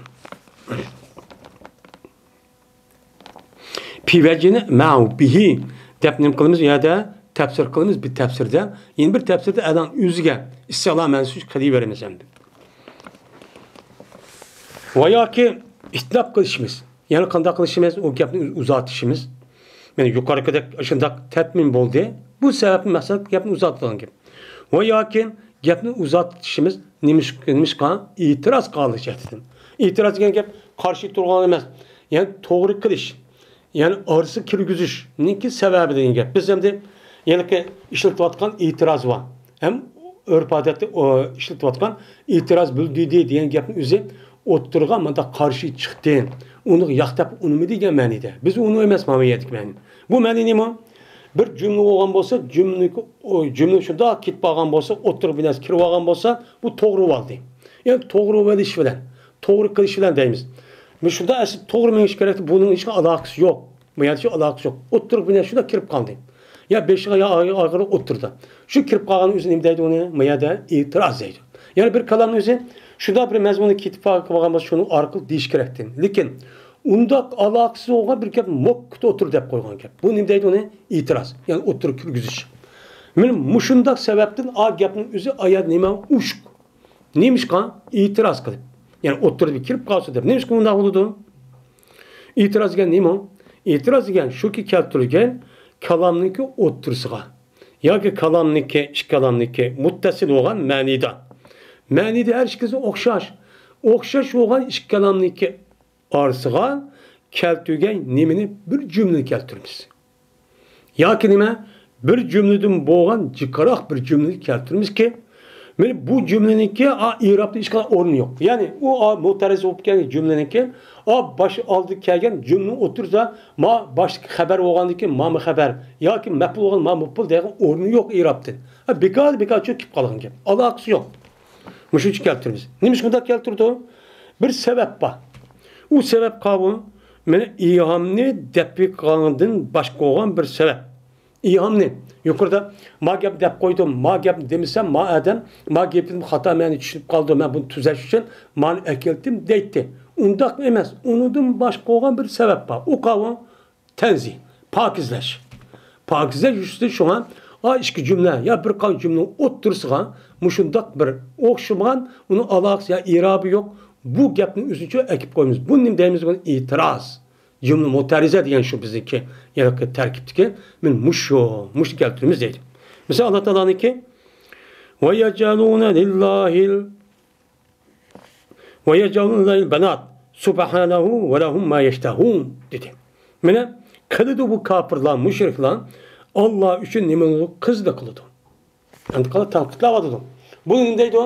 پى ۋەجىنى مەئۇ بىھى دەپ نېمە قىلىمىز؟ ئۇ يەردە تەپسىر قىلىمىز، بىر تەپسىردە. يەنە بىر تەپسىردە ئەلان ئۆزىگە ئىستىئلا مەنسۇس قىلىۋېرىمىز ئەمدى. ۋە ياكى ئىتلاپ قىلىشىمىز. يەنى قانداق قىلىشىمىز؟ ئۇ گەپنى ئۇز-، ئۇزارتىشىمىز. مانا يۇقىرىقىدەك ئاشۇنداق تەتمىم بولدى. بۇ سەۋەبتىن مەقسەت گەپنى ئۇزارتىدىغان گەپ. ۋە ياكى گەپنى ئۇزارتىشىمىز نېمىش-، نېمىشقا؟ ئېتىراز قىلغانلىق جەھەتتىن. ئېتىراز دېگەن گەپ قارشى تۇرغان ئەمەس. يەنى توغرا قىلىش. يەنى ئارىسىغا كىرگۈزۈشنىڭكى سەۋەبى دېگەن گەپ. بىز ئەمدى ھېلىقى ئىشلىتىۋاتقان ئېتىراز بار. ھەم ئۆرپ-ئادەتتە، ئو، ئىشلىتىۋاتقان ئېتىراز بىلدۈردى دېگەن گەپنىڭ ئۆزى ئوتتۇرىغا مانداق قارشى چىقتى. ئۇنىڭغا ياق دەپ ئۇنىمىدى دېگەن مەنىدە. بىز ئۇنى ئەمەس مانا بۇ يەردىكى مەنى. بۇ مەنە نېمە؟ بىر جۈملە بولغان بولسا، جۈملىنىڭكى، ئۇ جۈملە شۇنداق كېتىپ قالغان بولسا، ئوتتۇرىغا بىر نەرسە كىرىپ ئالغان بولسا، بۇ توغرا بولدى. يەنى توغرا بولۇش بىلەن، توغرا قىلىش بىلەن دەيمىز. مۇشۇنداق ئەسلى توغرا مېڭىش كېرەك، بۇنىڭ ھېچقانداق ئالاقىسى يوق. بۇ يەردە شۇ ئالاقىسى يوق. ئوتتۇرىغا بىر نەرسە شۇنداق كىرىپ قالدى. يا بېشىغا، يا ئايىغىغا، ئوتتۇرىدا. شۇ كىرىپ قالغان ئۆزى نېمە دەيدۇ ئۇنى؟ ما يەردە ئېتىراز دەيدۇ. يەنى بىر كالامنىڭ ئۆزى شۇنداق بىر مەزمۇنى كېتىپ قالغان بولسا، شۇنىڭ ئارقىلىق دېيىش كېرەكتى. لېكىن ئۇنداق ئالاقىسى بولغان بىر گەپ موككىدا ئوتتۇرا دەپ قويغان گەپ. بۇ نېمە دەيدۇ ئۇنى؟ ئېتىراز. يەنى ئوتتۇرا كىرگۈزۈش. مانا مۇشۇنداق سەۋەبتىن ئا گەپنىڭ ئۆزى ئايا نېمە؟ ئۇشۇق. نېمىشقا؟ ئېتىراز قىلىپ. يەنى ئوتتۇرىدا بىر كىرىپ قالسا دەپ. نېمىشقا ئۇنداق بولىدۇ؟ ئېتىراز دېگەن نېمە؟ ئېتىراز دېگەن شۇكى، كەلتۈرۈلگەن كالامنىڭكى ئوتتۇرىسىغا ياكى كالامنىڭكى، ئىككى كالامنىڭكى مۇتتەسىل بولغان مەنىدە. مەنىدە ھەر ئىككىسى ئوخشاش. ئوخشاش بولغان ئىككى كالامنىڭكى ئارىسىغا كەلتۈرگەن نېمىنى؟ بىر جۈملىنى كەلتۈرىمىز. ياكى نېمە؟ بىر جۈملىدىن بولغان جىقراق بىر جۈملىنى كەلتۈرىمىزكى، مانا بۇ جۈملىنىڭكى ئا ئېرابتا ھېچقانداق ئورنى يوق. يەنى ئۇ ئا مۇتەررىز بولۇپ كەلگەن جۈملىنىڭكى ئا باش ئالدىدا كەلگەن جۈملىنىڭ ئوتتۇرىسىدا ما باشتىكى خەبەر بولغاندىكىن مامۇ خەبەر ياكى مەپئۇل بولغان مامۇ مەپئۇل دەيدىغان ئورنى يوق ئېرابتىن. ھە، بىكار، بىكار چۈشۈپ قالغان گەپ. ئالاقىسى يوق. مۇشۇنچە كەلتۈرىمىز. نېمىشقا بۇنداق كەلتۈرىدۇ؟ بىر سەۋەب بار. ئۇ سەۋەب قاۋۇ، مانا ئىھامنى دەپئى قىلغاندىن باشقا بولغان بىر سەۋەب. ئىھامنى يۇقىرىدا ما گەپ دەپ قويدۇم، ما گەپ دېمىسەم، ما ئادەم ما گېپىم خاتا مەنىگە چۈشۈپ قالدى، مەن بۇنى تۈزەش ئۈچۈن مانى ئەكەلتىم دەيتتى. ئۇنداق ئەمەس، ئۇنىڭدىن باشقا بولغان بىر سەۋەب بار. ئۇ قاۋۇ، تەنزىھ، پاكىزلەش. پاكىزلەش يۈزىسىدىن شۇڭا ئا ئىككى جۈملە يا بىر قانچە جۈملىنىڭ ئوتتۇرىسىغا مۇشۇنداق بىر ئوخشىمىغان، ئۇنىڭ ئالاقىسى يا ئېرابى يوق، بۇ گەپنىڭ ئۆزىنى ئەكىپ قويىمىز. بۇنى نېمە دەيمىز؟ بۇنى ئېتىراز. جۈملە مۇتەررىزە دېگەن شۇ بىزنىڭكى ھېلىقى تەركىبتىكى، مانا مۇشۇ، مۇشۇنى كەلتۈرىمىز دەيدۇ. مىسال، ئاللا تائالانىڭكى، «وَيَجْعَلُونَ لِلَّهِ ال-، وَيَجْعَلُونَ لِلَّهِ الْبَنَاتِ سُبْحَانَهُ وَلَهُمْ مَا يَشْتَهُونَ» دېدى. مانا، قىلىدۇ بۇ كاپىرلار، مۇشرىكلار ئاللا ئۈچۈن نېمە قىلىدۇ؟ قىزنى قىلىدۇ. ئەمدى قاراپ تەنقىدلەۋاتىدۇ. بۇ نېمە دەيدۇ؟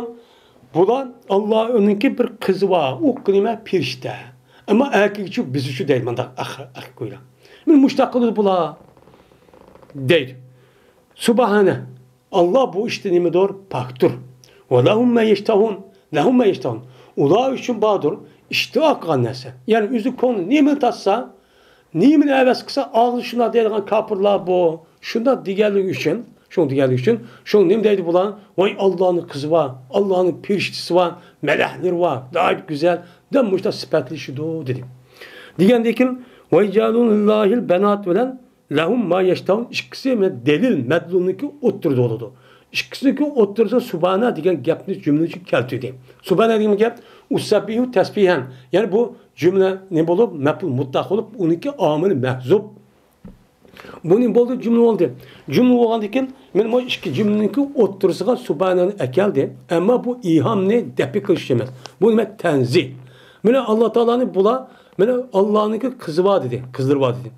بۇلار، ئاللانىڭكى بىر قىزى بار، ئۇ نېمە، پەرىشتە. ئەمما ئەركەكچۇ، بىزچۇ دەيدۇ، مانداق ئەخ-، ئەخ-، كويلا. مانا مۇشتاق قىلىدۇ بۇلار، دەيدۇ. سۇبھانە، ئاللا بۇ ئىشتا نېمىدۇر؟ پاكتۇر. وَلَهُمْ مَا يَشْتَهُونَ. لَهُمْ مَا يَشْتَهُونَ. ئۇلار ئۈچۈن باردۇر ئىشتىھا قىلغان نەرسە. يەنى ئۆزى كۆڭلى نېمىنى تارتسا، نېمىنى ھەۋەس قىلسا، ئاغزى شۇنداق دەيدىغان كاپىرلار بۇ. شۇنداق دېگەنلىكى ئۈچۈن، شۇنى دېگەنلىكى ئۈچۈن، شۇ نېمە دەيدۇ بۇلار؟ ۋاي، ئاللانىڭ قىزى بار، ئاللانىڭ پەرىشتىسى بار، مەلەكلىرى بار، ناھايىتى گۈزەل، دەپ مۇشۇنداق سۈپەتلىشىدۇ، دېدى. دېگەندىن كېيىن، «وَيَجْعَلُونَ لِلَّهِ الْبَنَاتِ» بىلەن «لَهُمْ مَا يَشْتَهُونَ» ئىككىسى دەلىل مەدلۇلنىڭكى ئوتتۇرىدا بولىدۇ. ئىككىسىنىڭكى ئوتتۇرىسىدا سۇبھانە دېگەن گەپنى جۈملىسى كەلتۈردى. سۇبھانە دېگەن گەپ ئۇسەببىھۇ تەسبىھەن. يەنى بۇ جۈملە نېمە بولۇپ، مەپئۇل مۇتلەق بولۇپ، ئۇنىڭكى ئامىلى مەھزۇپ. بۇ نېمە بولدى؟ جۈملە بولدى. جۈملە بولغاندىن كېيىن، مانا بۇ ئىككى جۈملىنىڭكى ئوتتۇرىسىغا سۇبھانەنى ئەكەلدى. ئەمما بۇ ئىھامنى دەپئى قىلىش ئۈچۈن ئەمەس. بۇ نېمە؟ تەنزىھ. مانا ئاللا تائالانى بۇلار، مانا ئاللانىڭكى قىزى بار دېدى، قىزلىرى بار دېدى.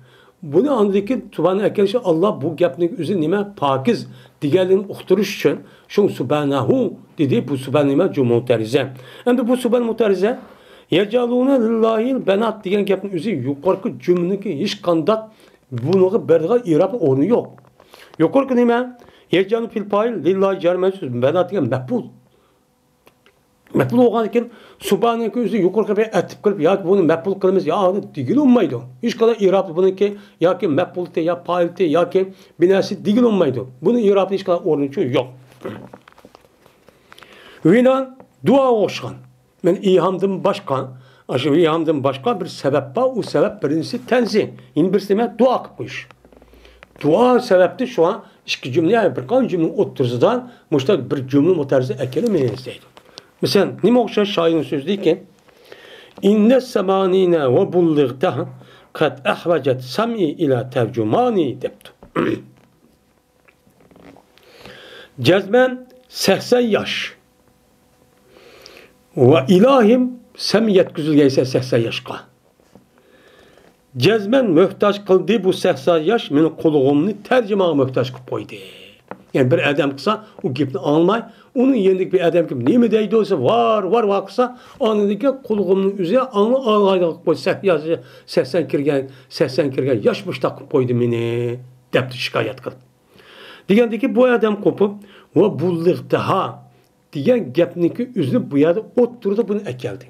بۇنى ئاندىن كېيىن سۇبھانە ئەكەلگەچ، ئاللا بۇ گەپنىڭ ئۆزى نېمە؟ پاكىز دېگەنلىكىنى ئۇقتۇرۇش ئۈچۈن، شۇڭا سۇبھانەھۇ دېدى. بۇ سۇبھانە نېمە؟ جۈملە مۇتەررىزە. ئەمدى بۇ سۇبھانە مۇتەررىزە، «يَجْعَلُونَ لِلَّهِ الْبَنَاتِ» دېگەن گەپنىڭ ئۆزى يۇقىرىقى جۈملىنىڭكى ھېچقانداق بۇنىڭغا بېرىدىغان ئېرابنىڭ ئورنى يوق. يۇقىرىقى نېمە؟ «يَجْعَلُ» فېئىل پائىل، «لِلَّهِ» جار مەجرۇر، «بەنات» دېگەن مەپئۇل. مەپئۇل بولغاندىن كېيىن سۇبھانەنىڭكى ئۆزى يۇقىرىقى بىر ئەتىپ قىلىپ ياكى بۇنى مەپئۇل قىلىمىز، يا ئۇنى دېگىلى بولمايدۇ. ھېچقانداق ئېرابى بۇنىڭكى ياكى مەپئۇلىتى يا پائىلىتى ياكى بىناسى دېگىلى بولمايدۇ. بۇنىڭ ئېرابىدا ھېچقانداق ئورنى يوق. ۋىنان دۇئاغا ئوخشىغان. مەن ئىلھامدىن باشقا، ئاشۇ ئىلھامدىن باشقا بىر سەۋەب بار. ئۇ سەۋەب بىرىنچىسى تەنزىھ، يەنە بىرسى نېمە؟ دۇئا قىلىپ قويۇش. دۇئا سەۋەبتىن شۇڭا ئىككى جۈملە، يەنى بىر قانچە جۈملىنىڭ ئوتتۇرىسىدا مۇشۇنداق بىر جۈملە مۇتەررىزە ئەكېلىمىز دەيدۇ. مەسىلەن، نېمە ئوخشاش شائىرنىڭ سۆزىدىكى، «إِنَّ السَّمَانِينَ وَبُلِّغْتَهَا قَدْ أَحْوَجَتْ سَمْعِي إِلَى تَرْجُمَانِي» دەپتۇ. جەزمەن سەكسەن ياش. ۋە ئىلاھىم، سەن يەتكۈزۈلگەيسەن سەكسەن ياشقا. جەزمەن موھتاج قىلدى بۇ سەكسەن ياش مېنىڭ قۇلىقىمنى تەرجىمانغا موھتاج قىلىپ قويدى. يەنى بىر ئادەم قىلسا، ئۇ گېپىنى ئاڭلىماي، ئۇنىڭ يېنىدىكى بىر ئادەم كېلىپ نېمە دەيدۇ دېسە، ۋار، ۋار، ۋار قىلسا، ئاندىن كېيىن قۇلىقىمنىڭ ئۆزى ئاڭلا-، ئاڭلايدىغان قىلىپ قويدى. سەك-، ياش، سەكسەن كىرگەن، سەكسەن كىرگەن ياش مۇشتاق قىلىپ قويدى مېنى، دەپتۇ شىكايەت قىلىپ. دېگەندىكى بۇ ئادەم قوپۇپ، «ۋە بۇللىغتىھا» دېگەن گەپنىڭكى ئۆزىنى بۇ يەردە ئوتتۇرىدا بۇنى ئەكەلدى.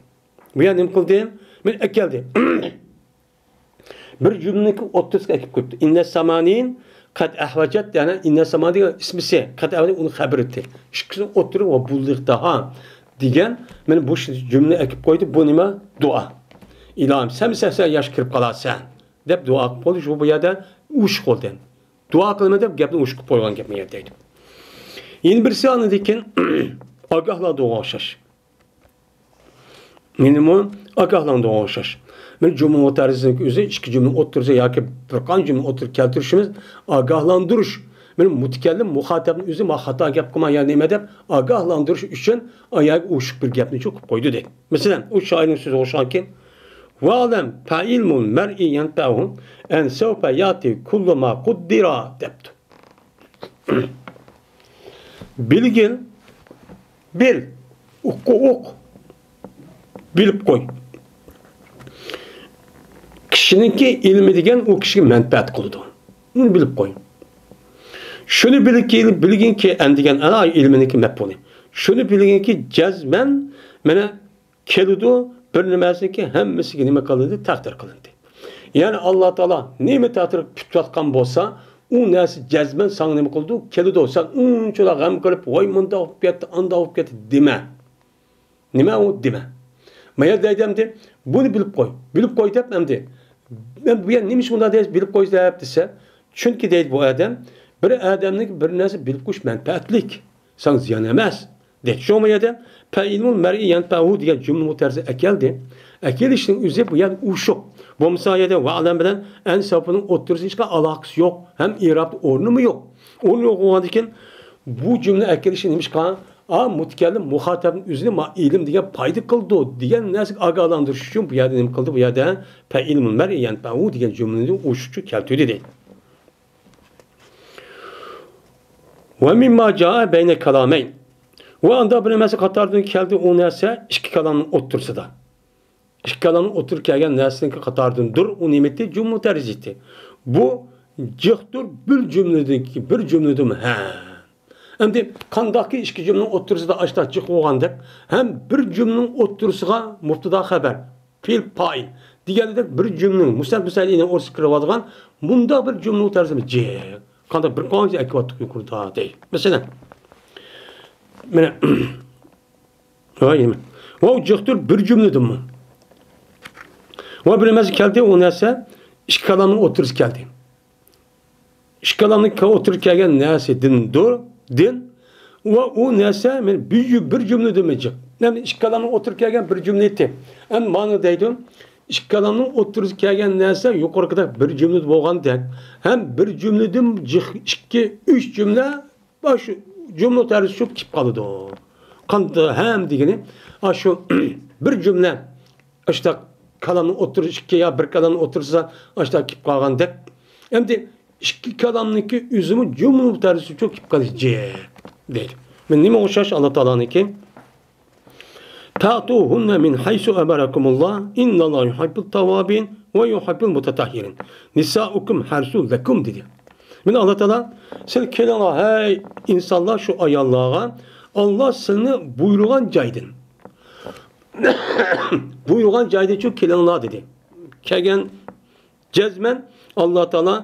بۇ يەردە نېمە قىلدى؟ مېنى ئەكەلدى. بىر جۈملىنىڭكى ئوتتۇرىسىغا ئەكىپ قويۇپتۇ. «إِنَّ السَّمَانِينَ قَدْ أَحْوَجَتْ» دېگەن، «إِنَّ السَّمَانِينَ» دېگەن ئىسمىسى، «قَدْ أَحْوَجَتْ» ئۇنىڭ خەبىرى. ئىككىسىنى ئوتتۇرىغا «ۋە بۇللىغتىھا» دېگەن، مانا بۇ جۈملىنى ئەكىپ قويدى. بۇ نېمە؟ دۇئا. ئىلاھىم، سەن سەكسەن ياش كىرىپ قالارسەن، دەپ دۇئا قىلىپ قويدى. شۇ بۇ يەردە ئۇششۇق بولدى. دۇئا قىلىمەن دەپ گەپنى ئۇششۇق قىلىپ قويغان گەپ بۇ يەردە دەيدۇ. يەنە بىرسى ئاندىن كېيىن ئاگاھلاندۇرغان ئوخشاش. مېنىمۇ ئاگاھلاندۇرغان ئوخشاش. مېنى جۈملە مۇتەرىزىنىڭ ئۆزى ئىككى جۈملە ئوتتۇرىسى ياكى بىر قانچە جۈملە ئوتتۇرىغا كەلتۈرۈشىمىز ئاگاھلاندۇرۇش. مېنى مۇتەكەللىم مۇخاتەبنىڭ ئۆزى ما خاتا گەپ قىلما يا نېمە دەپ ئاگاھلاندۇرۇش ئۈچۈن ئاياغ ئۇششۇق بىر گەپنى چوقۇپ قويدى دەيدۇ. مەسىلەن، ئۇ شائىرنىڭ سۆزىگە ئوخشىغانكى، ۋەلەم پەئىلمۇل مەرئى يەنپەئۇ ئەن سەۋپە ياتى كۇللۇ ما قۇددىرا دەپتۇ. بىلگىن، بىل، ئۇققا ئۇق، بىلىپ قوي. كىشىنىڭكى ئىلمى دېگەن ئۇ كىشىگە مەنپەئەت قىلىدۇ. بۇنى بىلىپ قوي. شۇنى بىلگىنكى، بىلگىنكى، ئەن دېگەن ئەلا ئىلمىنىڭكى مەپئۇلى. شۇنى بىلگىنكى، جەزمەن مانا كېلىدۇ، بىر نېمەسىنىڭكى ھەممىسىگە نېمە قىلىندى؟ تەقدىر قىلىندى. يەنى ئاللا تائالا نېمە تەقدىر پۈتۈۋاتقان بولسا، ئۇ نەرسە جەزمەن ساڭا نېمە قىلىدۇ؟ كېلىدۇ. سەن ئۇنچىلا غەم قىلىپ، ۋاي مۇنداق بولۇپ كەتتى، ئانداق بولۇپ كەتتى دېمە. نېمە ئۇ دېمە. ما يەردە دەيدۇ ئەمدى، بۇنى بىلىپ قوي. بىلىپ قوي دەپ ئەمدى. مەن بۇ يەردە نېمە ئىش ئۇنداق دەيسىز، بىلىپ قوي دەپ دېسە، چۈنكى دەيدۇ بۇ ئادەم، بىر ئادەمنىڭ بىر نەرسە بىلىپ قويۇش مەنپەئەتلىك. ساڭا زىيان ئەمەس. دەيدۇ. شۇڭا يەردە پەئىلمۇل مەرئى يەنپەئۇ دېگەن جۈملە مۇتەرىزى ئەكەلدى. ئەكېلىشنىڭ ئۆزى بۇ يەردە ئۇششۇق. بولمىسا يەردە ۋەلەم بىلەن ئەن سەۋپىنىڭ ئوتتۇرىسى ھېچقانداق ئالاقىسى يوق. ھەم ئېرابتا ئورنىمۇ يوق. ئورنى يوق بولغاندىكىن بۇ جۈملە ئەكېلىشى نېمىشقا؟ ئا، مۇتەكەللىم مۇخاتەبنىڭ ئۆزىنى ما ئىلىم دېگەن پايدا قىلىدۇ دېگەن نەرسىگە ئاگاھلاندۇرۇش ئۈچۈن بۇ يەردە نېمە قىلدى؟ بۇ يەردە پەئىلمۇل مەرئى يەنپەئۇ دېگەن جۈملىنى ئۇششۇقچە كەلتۈردى دەيدۇ. ۋە مىمما جائە بەينە كالامەين. ۋە ئاندا بىر نەرسە قاتاردىن كەلدى، ئۇ نەرسە ئىككى كالامنىڭ ئوتتۇرىسىدا. ئىككى كالامنىڭ ئوتتۇرىغا كەلگەن نەرسىنىڭكى قاتارىدىن دۇر، ئۇ نېمىتى؟ جۈملە مۇتەرىزىتى. بۇ جىقتۇر بىر جۈملىدىكى، بىر جۈملىدىمۇ؟ ھە. ئەمدى قانداقكى ئىككى جۈملىنىڭ ئوتتۇرىسىدا ئاشتا جىق بولغاندەك، ھەم بىر جۈملىنىڭ ئوتتۇرىسىغا مۇبتىدا خەبەر، پېئىل، پائىل دېگەندەك بىر جۈملىنىڭ مۇسەل مۇسەللىنىڭ ئوتتۇرىسىغا كىرىۋالىدىغان مۇنداق بىر جۈملە مۇتەرىزىمۇ جىق. قانداق بىر قانچە ئەكىۋاتتۇق يۇقىرىدا دەي. مەسىلەن، مانا، ۋاي نېمە؟ ۋاۋ جىقتۇر بىر جۈملىدىنمۇ. ۋە بىر نەرسە كەلدى، ئۇ نەرسە ئىككى كالامنىڭ ئوتتۇرىسى كەلدى. ئىككى كالامنىڭ ئوتتۇرىسى كەلگەن نەرسىدىندۇر، دىن. ۋە ئۇ نەرسە مانا بىر جۈ-، بىر جۈملىدىنمۇ جىق. يەنى ئىككى كالامنىڭ ئوتتۇرىسى كەلگەن بىر جۈملە ئېيتتى. ئەمدى مانا دەيدۇ، ئىككى كالامنىڭ ئوتتۇرىسى كەلگەن نەرسە يۇقىرىقىدەك بىر جۈملىدە بولغاندەك، ھەم بىر جۈملىدىن جىق ئىككى، ئۈچ جۈملە ئاشۇ جۈملە تەرىزى شۇ كېلىپ قالىدۇ. قانداق ھەم دېگىنى، ئاشۇ بىر جۈملە، ئاشۇنداق كالامنىڭ ئوتتۇرىسى ئىككى يا بىر كالامنىڭ ئوتتۇرىسىدا ئاشۇنداق كېلىپ قالغاندەك. ئەمدى ئىككى كالامنىڭكى ئۆزىمۇ جۈملە تەرىزى شۇ كېلىپ قالىدۇ دەيدۇ. مانا نېمە ئوخشاش ئاللا تائالانىڭكى؟ فأتوهن من حيث أمركم الله إن الله يحب التوابين ويحب المتطهرين. نساؤكم حرث لكم دېدى. مانا ئاللا تائالا، سىلەر كېلىڭلار، ھەي ئىنسانلار، شۇ ئاياللارغا، ئاللا سىلەرنى بۇيرۇغان جايدىن، بۇيرۇغان جايدىن شۇ كېلىڭلار دېدى. كەلگەن جەزمەن ئاللا تائالا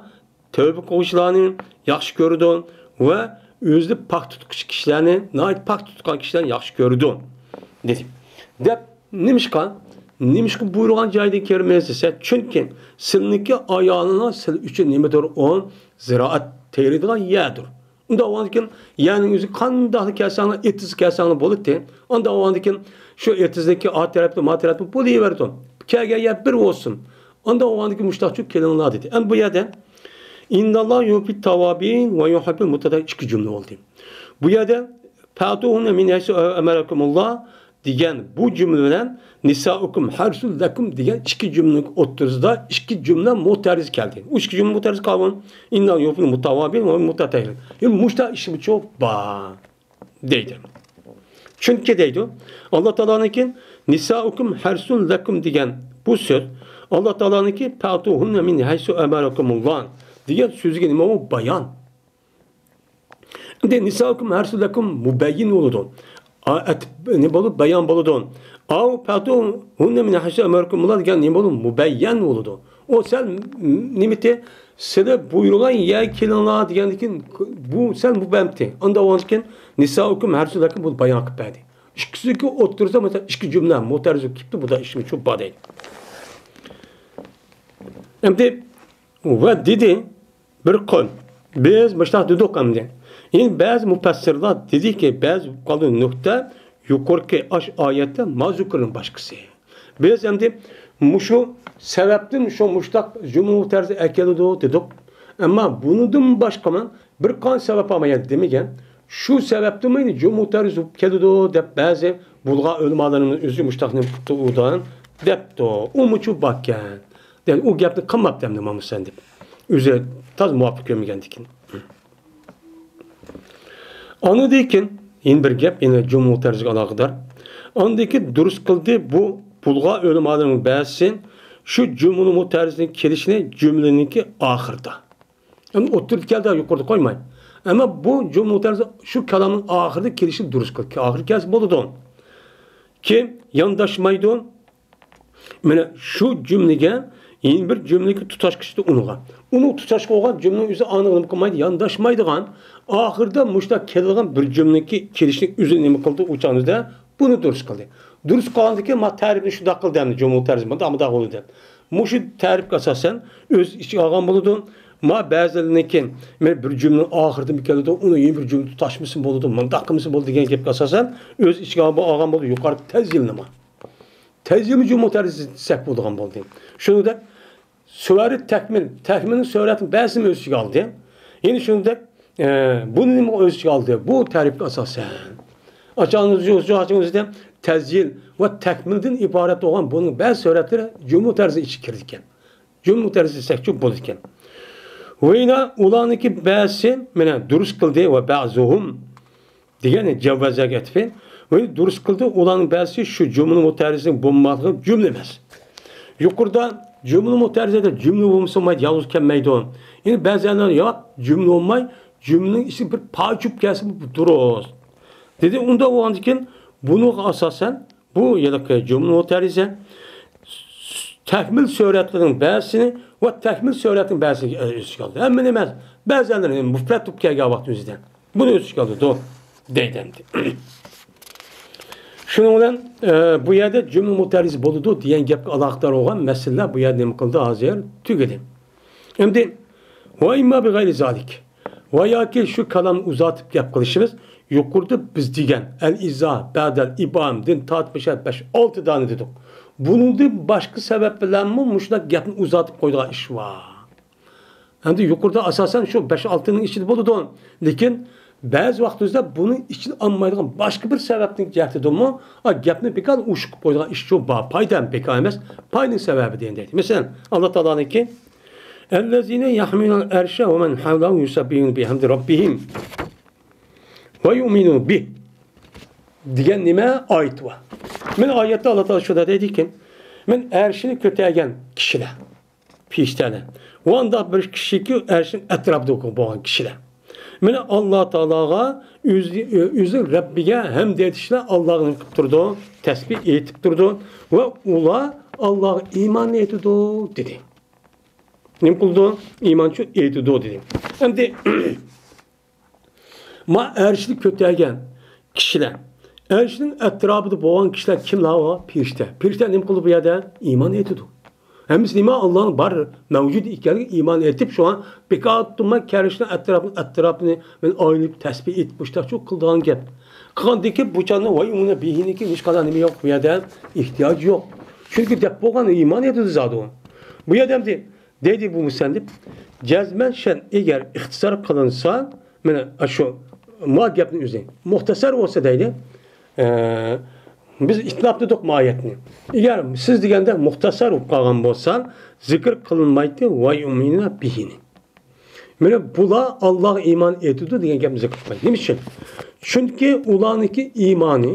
تەۋبە قىلغۇچىلارنى ياخشى كۆرىدۇ ۋە ئۆزىنى پاك تۇتقۇچى كىشىلەرنى، ناھايىتى پاك تۇتقان كىشىلەرنى ياخشى كۆرىدۇ، دېدى. دەپ، نېمىشقا؟ نېمىشقا بۇيرۇغان جايىدىن كىرمەيسىز دېسە، چۈنكى سىلىنىڭكى ئايالىڭلار سىلى ئۈچۈن نېمىدۇر ئۇ؟ زىرائەت تېرىيدىغان يەردۇر. ئۇنداق بولغاندىكىن، يەرنىڭ ئۆزى قانداقلا كەلسەڭلار، ئېتىزغا كەلسەڭلار بولىدۇ. ئانداق بولغاندىكىن، شۇ ئېتىزنىڭكى ئا تەرەپتە، ما تەرەپتە بولۇۋېرىدۇ. كەلگەن يەر بىر بولسۇن. ئانداق بولغاندىكىن مۇشتاقچۇ كېلىڭلار دېدى. ئەمدى بۇ يەردە، ئىنناللاھ يۇھىببىت تەۋۋابىن ۋە يۇھىببىل مۇتەتەھھىرىن ئىككى جۈملە بولدى. بۇ يەردە، فەئتۇھۇننە مىن ھەيسۇ ئەمەرەكۇمۇللاھ دېگەن بۇ جۈملە بىلەن نىسائۇكۇم ھەرسۇل لەكۇم دېگەن ئىككى جۈملىنىڭ ئوتتۇرىسىدا ئىككى جۈملە مۇتەرىز كەلدى. ئۇ ئىككى جۈملە مۇتەرىز قالغان. ئىنناللاھ يۇھىببىل مۇتەۋۋابىن ۋە مۇتەتەھھىرىن. يەنى مۇشتا ئىشمۇچۇ بار. دەيدۇ. چۈنكى دەيدۇ، ئاللا تائالانىڭكى نىسائۇكۇم ھەرسۇن لەكۇم دېگەن بۇ سۆز، ئاللا تائالانىڭكى فەئتۇھۇننە مىن ھەيسۇ ئەمەرەكۇمۇللاھ دېگەن سۆزىگە نېمە ئۇ؟ بايان. ئەمدى نىسائۇكۇم ھەرسۇن لەكۇم مۇبەييىن بولىدۇ. ئا-، ئەتىپ نېمە بولىدۇ؟ بايان بولىدۇ. ئاۋ فەئتۇھۇننە مىن ھەيسۇ ئەمەرەكۇمۇللاھ دېگەن نېمە بولىدۇ؟ مۇبەييەن بولىدۇ. ئۇ سەل نېمىتى؟ سىلى بۇيرۇغان يەرگە كېلىڭلار دېگەندىن كېيىن، بۇ سەل مۇبەمتى. ئاندىن ئاۋۋالدىن كېيىن، نىسائۇكۇم ھەرسۇن لەكۇم بۇنى بايان قىلىپ بەردى. ئىككىسىنىڭكى ئوتتۇرىسىدا مەسىلەن ئىككى جۈملە مۇتەرىز كېلىپتۇ، بۇدا ئىشمۇچۇ بار دەيدۇ. ئەمدى ۋە دېدى بىر قەۋم، بىز مۇشۇنداق دېدۇق ئەمدى. يەنى بەزى مۇپەسسىرلار دېدىكى، بەزى قالدى نۇقتا يۇقىرىقى ئاش ئايەتتە مازۇكۇرنىڭ باشقىسى. بىز ئەمدى مۇشۇ سەۋەبتىن شۇ مۇشتاق جۈملە مۇتەرىزە ئەكېلىدۇ دېدۇق. ئەمما بۇنىڭدىن باشقىمۇ بىر قانچە سەۋەب بار ما يەردە دېمىگەن. شۇ سەۋەبتىنمۇ جۈملە مۇتەرىزە بولۇپ كېلىدۇ دەپ بەزى بۇلغار ئۆلىمالىرىمىز ئۆزى مۇشتاقنى قىلدى دەپتۇ. ئۇمۇچۇ باركەن. يەنى ئۇ گەپنى قىلماپتۇ ئەمدى مامۇسەن دەپ. ئۆزى تاز مۇۋاپىق كۆرمىگەندىكىن. ئاندىن كېيىن يەنە بىر گەپ، يەنە جۈملە مۇتەرىزىگە ئالاقىدار. ئاندىن كېيىن دۇرۇس قىلدى، بۇ بۇلغار ئۆلىمالىرىنىڭ بەزىسى شۇ جۈملە مۇتەرىزىنىڭ كېلىشىنى جۈملىنىڭكى ئاخىرىدا. يەنى ئوتتۇرىدا كەلدى، يۇقىرىدا قويماي. ئەمما بۇ جۈملە مۇتەرىزە شۇ كالامنىڭ ئاخىرىدا كېلىشىنى دۇرۇس قىلدى. ئاخىرى كەلسە بولىدۇ. كىم يانداشمايدۇ؟ مانا شۇ جۈملىگە يەنە بىر جۈملىگە تۇتاشقۇچىدا ئۇنىغا. ئۇنىڭ تۇتاشقۇ بولغان جۈملىنىڭ ئۆزى ئانىغا نېمە قىلمايدۇ؟ يانداشمايدىغان. ئاخىرىدا مۇشۇنداق كېلىدىغان بىر جۈملىنىڭكى كېلىشىنى ئۆزى نېمە قىلدى؟ ئۇ چاغنىڭدا بۇنى دۇرۇس قىلدى. دۇرۇس قىلغاندىن كېيىن ما تەرىپنى شۇنداق قىلدى ئەمدى جۈملە مۇتەرىزە مۇنداق مۇنداق بولدى دەپ. مۇشۇ تەرىپكە ئاساسەن ئۆز ئىچىگە ئالغان بولىدۇ. ما بەزىلىرىنىڭكى مانا بىر جۈملىنىڭ ئاخىرىدىمۇ كېلىدۇ، ئۇنى يەنە بىر جۈملە تۇتاشمىسىمۇ بولىدۇ، مۇنداق قىلمىسا بولىدۇ دېگەن گەپكە ئاساسەن ئۆز ئىچىگە ئالغان بولدى. يۇقىرىدا تەزيىلنىمۇ. تەزيىلمۇ جۈملە مۇتەرىزە دېسەك بولىدىغان بولدى. شۇنىڭدەك سۈۋەرى تەكمىل، تەكمىلنىڭ سۈرەتنى بەزىسىنى ئۆز ئىچىگە ئالدى. يەنە شۇنىڭدەك، ئە، بۇنى نېمە ئۆز ئىچىگە ئالدى؟ بۇ تەرىپكە ئاساسەن. ئاچاڭ تەزيىل ۋە تەكمىلدىن ئىبارەت بولغان بۇنىڭ بەزى سۈرەتلىرى جۈملە مۇتەرىزە ئىچىگە كىرىدىكەن. جۈملە مۇتەرىزە دېسەكچۇ بولىدىكەن. ۋە يەنە ئۇلارنىڭكى بەزىسى مانا دۇرۇس قىلدى ۋە بەزۇھۇم دېگەن جاۋازەگە ئەتىپى. ۋە دۇرۇس قىلدى، ئۇلارنىڭ بەزىسى شۇ جۈملە مۇتەرىزىنىڭ بولماسلىقى جۈملە ئەمەس. يۇقىرىدا جۈملە مۇتەرىزەدە جۈملە بولمىسا بولمايدۇ، يالغۇز كەلمەيدۇ. يەنە بەزىلەر ياق، جۈملە بولماي، جۈملىنىڭ ئىچىدە بىر پارچە چۈشۈپ كەلسە بۇ دۇرۇس دېدى. ئۇنداق بولغاندىكىن بۇنىڭغا ئاساسەن بۇ ھېلىقى جۈملە مۇتەرىزە تەكمىل سۈرەتلىرىنىڭ بەزىسىنى ۋە تەكمىل سۈرەتنىڭ بەزىسىنى ئۆز ئىچىگە ئالدى. ھەممىنى ئەمەس، بەزىلىرىنى مۇپرەت بولۇپ كەلگەن ۋاقىت ئۆزىدە بۇنى ئۆز ئىچىگە ئالىدۇ دەيدۇ ئەمدى. شۇنىڭ بىلەن، ئە، بۇ يەردە جۈملە مۇتەرىزە بولىدۇ دېگەن گەپكە ئالاقىدار بولغان مەسىلىلەر بۇ يەردە نېمە قىلدى؟ ھازىر تۈگىدى. ئەمدى ۋە ئىمما بىغەيرى زالىك. ۋە ياكى شۇ كالامنى ئۇزارتىپ گەپ قىلىشىمىز، يۇقىرىدا بىز دېگەن ئەل ئىزا، بەدەل، ئىبھامدىن تارتىپ مۇشۇ بەش-ئالتە دانە دېدۇق. بۇنىڭدىن باشقا سەۋەب بىلەنمۇ مۇشۇنداق گەپنى ئۇزارتىپ قويىدىغان ئىش بار. ئەمدى يۇقىرىدا ئاساسەن شۇ بەش-ئالتىنىڭ ئىچىدە بولىدۇ. لېكىن بەزى ۋاقىتلىرىدا بۇنىڭ ئىچىدە ئالمايدىغان باشقا بىر سەۋەبنىڭ جەھىتىدىنمۇ، ئا، گەپنى بىكار ئۇششۇق قويىدىغان ئىشچۇ بار. پايدا ھەم بىكار ئەمەس، پايدىنىڭ سەۋەبى دېگەن دەيدۇ. مەسىلەن، ئاللا تائالانىڭكى، «ئەللەزىنە يەھمىلۇنەل ئەرشە ۋە مەن ھەۋلەھۇ يۇسەببىھۇنە بىھەمدى رەببىھىم ۋە يۇئمىنۇنە بىھ» دېگەن نېمە ئايىتى بار. مانا ئايەتتە ئاللا تائالا شۇنداق دەيدىكەن، مەن ئەرشىنى كۆتەرگەن كىشىلەر، پېرىشتەلەر ۋە ئانداق بىر كىشىكى ئەرشنىڭ ئەتراپىدا بولغان كىشىلەر. مانا ئاللا تائالاغا ئۆزى، ئۆزى رەببىگە ھەمد ئېيتىشلار ئاللاغا نېمە قىلىپ تۇرىدۇ؟ تەسبىھ ئېيتىپ تۇرىدۇ ۋە ئۇلار ئاللاغا ئىمان ئېيتىدۇ دېدى. نېمە قىلىدۇ؟ ئىمانچۇ ئېيتىدۇ دېدى. ئەمدى ما ئەرشنى كۆتەرگەن كىشىلەر، ئەرشنىڭ ئەتراپىدا بولغان كىشىلەر كىملەر؟ ئۇ پېرىشتە. پېرىشتە نېمە قىلىدۇ بۇ يەردە؟ ئىمان ئېيتىدۇ. ھەممىسى نېمە؟ ئاللانىڭ بار مەۋجۇت ئىكەنلىكىگە ئىمان ئېيتىپ، شۇڭا بىكار تۇرماي ئەرشنىڭ ئەتراپىنى، ئەتراپىنى مەن ئايلىنىپ تەسبىھ ئېيتىپ مۇشتاقچۇ قىلىدىغان گەپ. قىلغاندىن كېيىن بۇ چاغدا ۋە يۇئمىنۇنە بىھىنىڭكى ھېچقانداق نېمە يوق بۇ يەردە، ئېھتىياج يوق. چۈنكى دەپ بولغان ئىمان ئېيتىدۇ زادى ئۇ. بۇ يەردە ئەمدى دەيدۇ بۇ مۇسەننىپ، جەزمەن شەن ئەگەر ئىختىسار قىلىنسا، مانا شۇ ما گەپنى ئۆزى مۇختەسەر بولسا دەيدۇ، ئە، بىز ئىتلاپ دېدۇق ما ئايەتنى. ئەگەر سىز دېگەندەك مۇختەسەر بولۇپ قالغان بولسا، زىكىر قىلىنمايتتى ۋە يۇئمىنۇنە بىھىنى. مانا بۇلار ئاللاغا ئىمان ئېيتىدۇ دېگەن گەپنى زىكىر قىلمايدۇ. نېمە ئۈچۈن؟ چۈنكى ئۇلارنىڭكى ئىمانى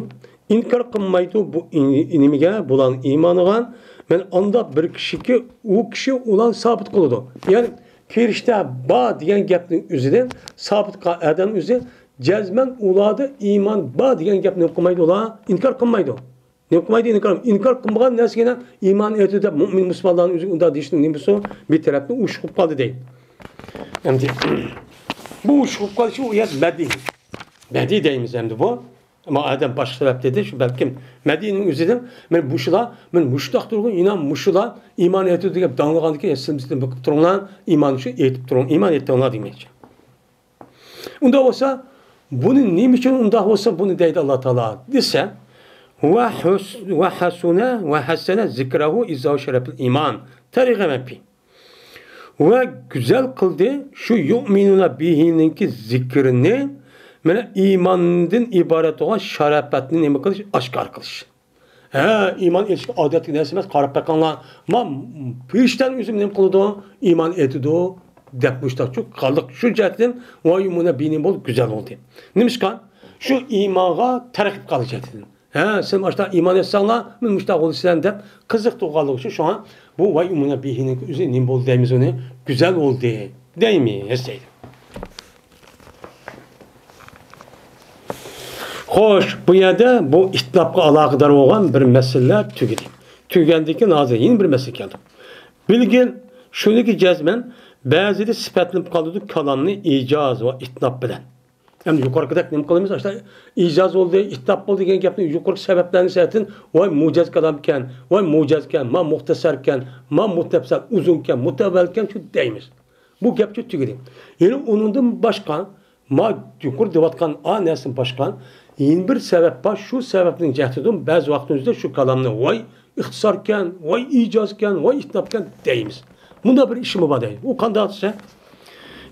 ئىنكار قىلمايدۇ بۇ ئىن-، نېمىگە، بۇلارنىڭ ئىمانىغا. مانا ئانداق بىر كىشىكى، ئۇ كىشى ئۇلارنى سابىت قىلىدۇ. يەنى پېرىشتە بار دېگەن گەپنىڭ ئۆزىدىن سابىت قىلغان ئادەم ئۆزى جەزمەن ئۇلاردا ئىمان بار دېگەن گەپنى نېمە قىلمايدۇ، ئۇلار ئىنكار قىلمايدۇ. نېمە قىلمايدۇ؟ ئىنكار، ئىنكار قىلمىغان نەرسىگە ئىمان ئېيتىدۇ دەپ مۇئمىن مۇسۇلمانلارنىڭ ئۆزى ئۇنداق دېيىشنىڭ نېمىسى بىر تەرەپتىن ئۇششۇق بولۇپ قالدى دەيدۇ. ئەمدى بۇ ئۇششۇق بولۇپ قېلىشى ئۇ يەر بەدىئىي. بەدىئىي دەيمىز ئەمدى بۇ. ما ئادەم باشقا سەۋەب دېدى، شۇ بەلكىم مەدىنىنىڭ ئۆزىدىن، مانا مۇشۇلار، مانا مۇشۇنداق تۇرغۇن، ئىنان مۇشۇلار ئىمان ئېيتىدۇ دەپ داڭلىغاندىكىن، سىلىمىزدىن بېقىپ تۇرۇڭلار، ئىمان شۇ ئېيتىپ تۇرۇڭ، ئىمان ئېيتىڭلار دېمەكچى. ئۇنداق بولسا، بۇنى نېمە ئۈچۈن ئۇنداق بولسا، بۇنى دەيدۇ ئاللا تائالا دېسە، ۋە ھۇس-، ۋە ھەسۇنە، ۋە ھەسەنە زىكرەھۇ ئىزا شەرەپىل ئىمان تەرغىبەن فى. ۋە گۈزەل قىلدى شۇ يۇئمىنۇنە بىھىنىڭكى زىكرىنى، مانا ئىماندىن ئىبارەت بولغان شاراپەتنى نېمە قىلىش؟ ئاشكارا قىلىش. ھە، ئىمان ئېيتىشقا ئادەتتىكى نەرسە ئەمەس، قاراپ بېقىڭلار. ما پېرىشتەنىڭ ئۆزى نېمە قىلىدۇ؟ ئىمان ئېيتىدۇ، دەپ مۇشتاقچۇ قالدۇق. شۇ جەھەتتىن ۋە يۇئمىنۇنە بىھىنى بول گۈزەل بولدى. نېمىشقا؟ شۇ ئىمانغا تەرغىب قىلىش جەھەتتىن. ھە، سەن ئاشتا ئىمان ئەتسەڭلار، مەن مۇشتاق بولىسەن دەپ قىزىقتۇرغانلىقى ئۈچۈن، شۇڭا بۇ ۋەي ئۇمۇنە بىھىنىڭ ئۆزى نېمە بولدى دەيمىز ئۇنى؟ گۈزەل بولدى دەيمىز دەيدۇ. خوش، بۇ يەردە بۇ ئىتلاپقا ئالاقىدار بولغان بىر مەسىلىلەر تۈگىدى. تۈگىگەندىن كېيىن ھازىر يەنە بىر مەسىلە كەلدى. بىلگىن، شۇنىكى جەزمەن بەزىدە سۈپەتلىنىپ قالىدۇ كالامنى ئىجاز ۋە ئىتلاپ بىلەن. ئەمدى يۇقىرىقىدەك نېمە قىلىمىز؟ ئاشۇنداق ئىجاز بولدى، ئىتلاپ بولدى دېگەن گەپنى يۇقىرىقى سەۋەبلەرنىڭ سەۋەبىدىن، ۋاي مۇجەز كالامكەن، ۋاي مۇجەزكەن، ما مۇختەسەركەن، ما مۇتەپسەل، ئۇزۇنكەن، مۇتەۋۋەلكەن، شۇ دەيمىز. بۇ گەپچۇ تۈگىدى. يەنە ئۇنىڭدىن باشقا، ما يۇقىرى دەۋاتقان ئا نەرسىدىن باشقا، يەنە بىر سەۋەب بار، شۇ سەۋەبنىڭ جەھىتىدىن بەزى ۋاقتىمىزدا شۇ كالامنى ۋاي ئىختىساركەن، ۋاي ئىجازكەن، ۋاي ئىتلاپكەن دەيمىز. مۇنداق بىر ئىشمۇ بار دەيدۇ. ئۇ قانداق دېسە،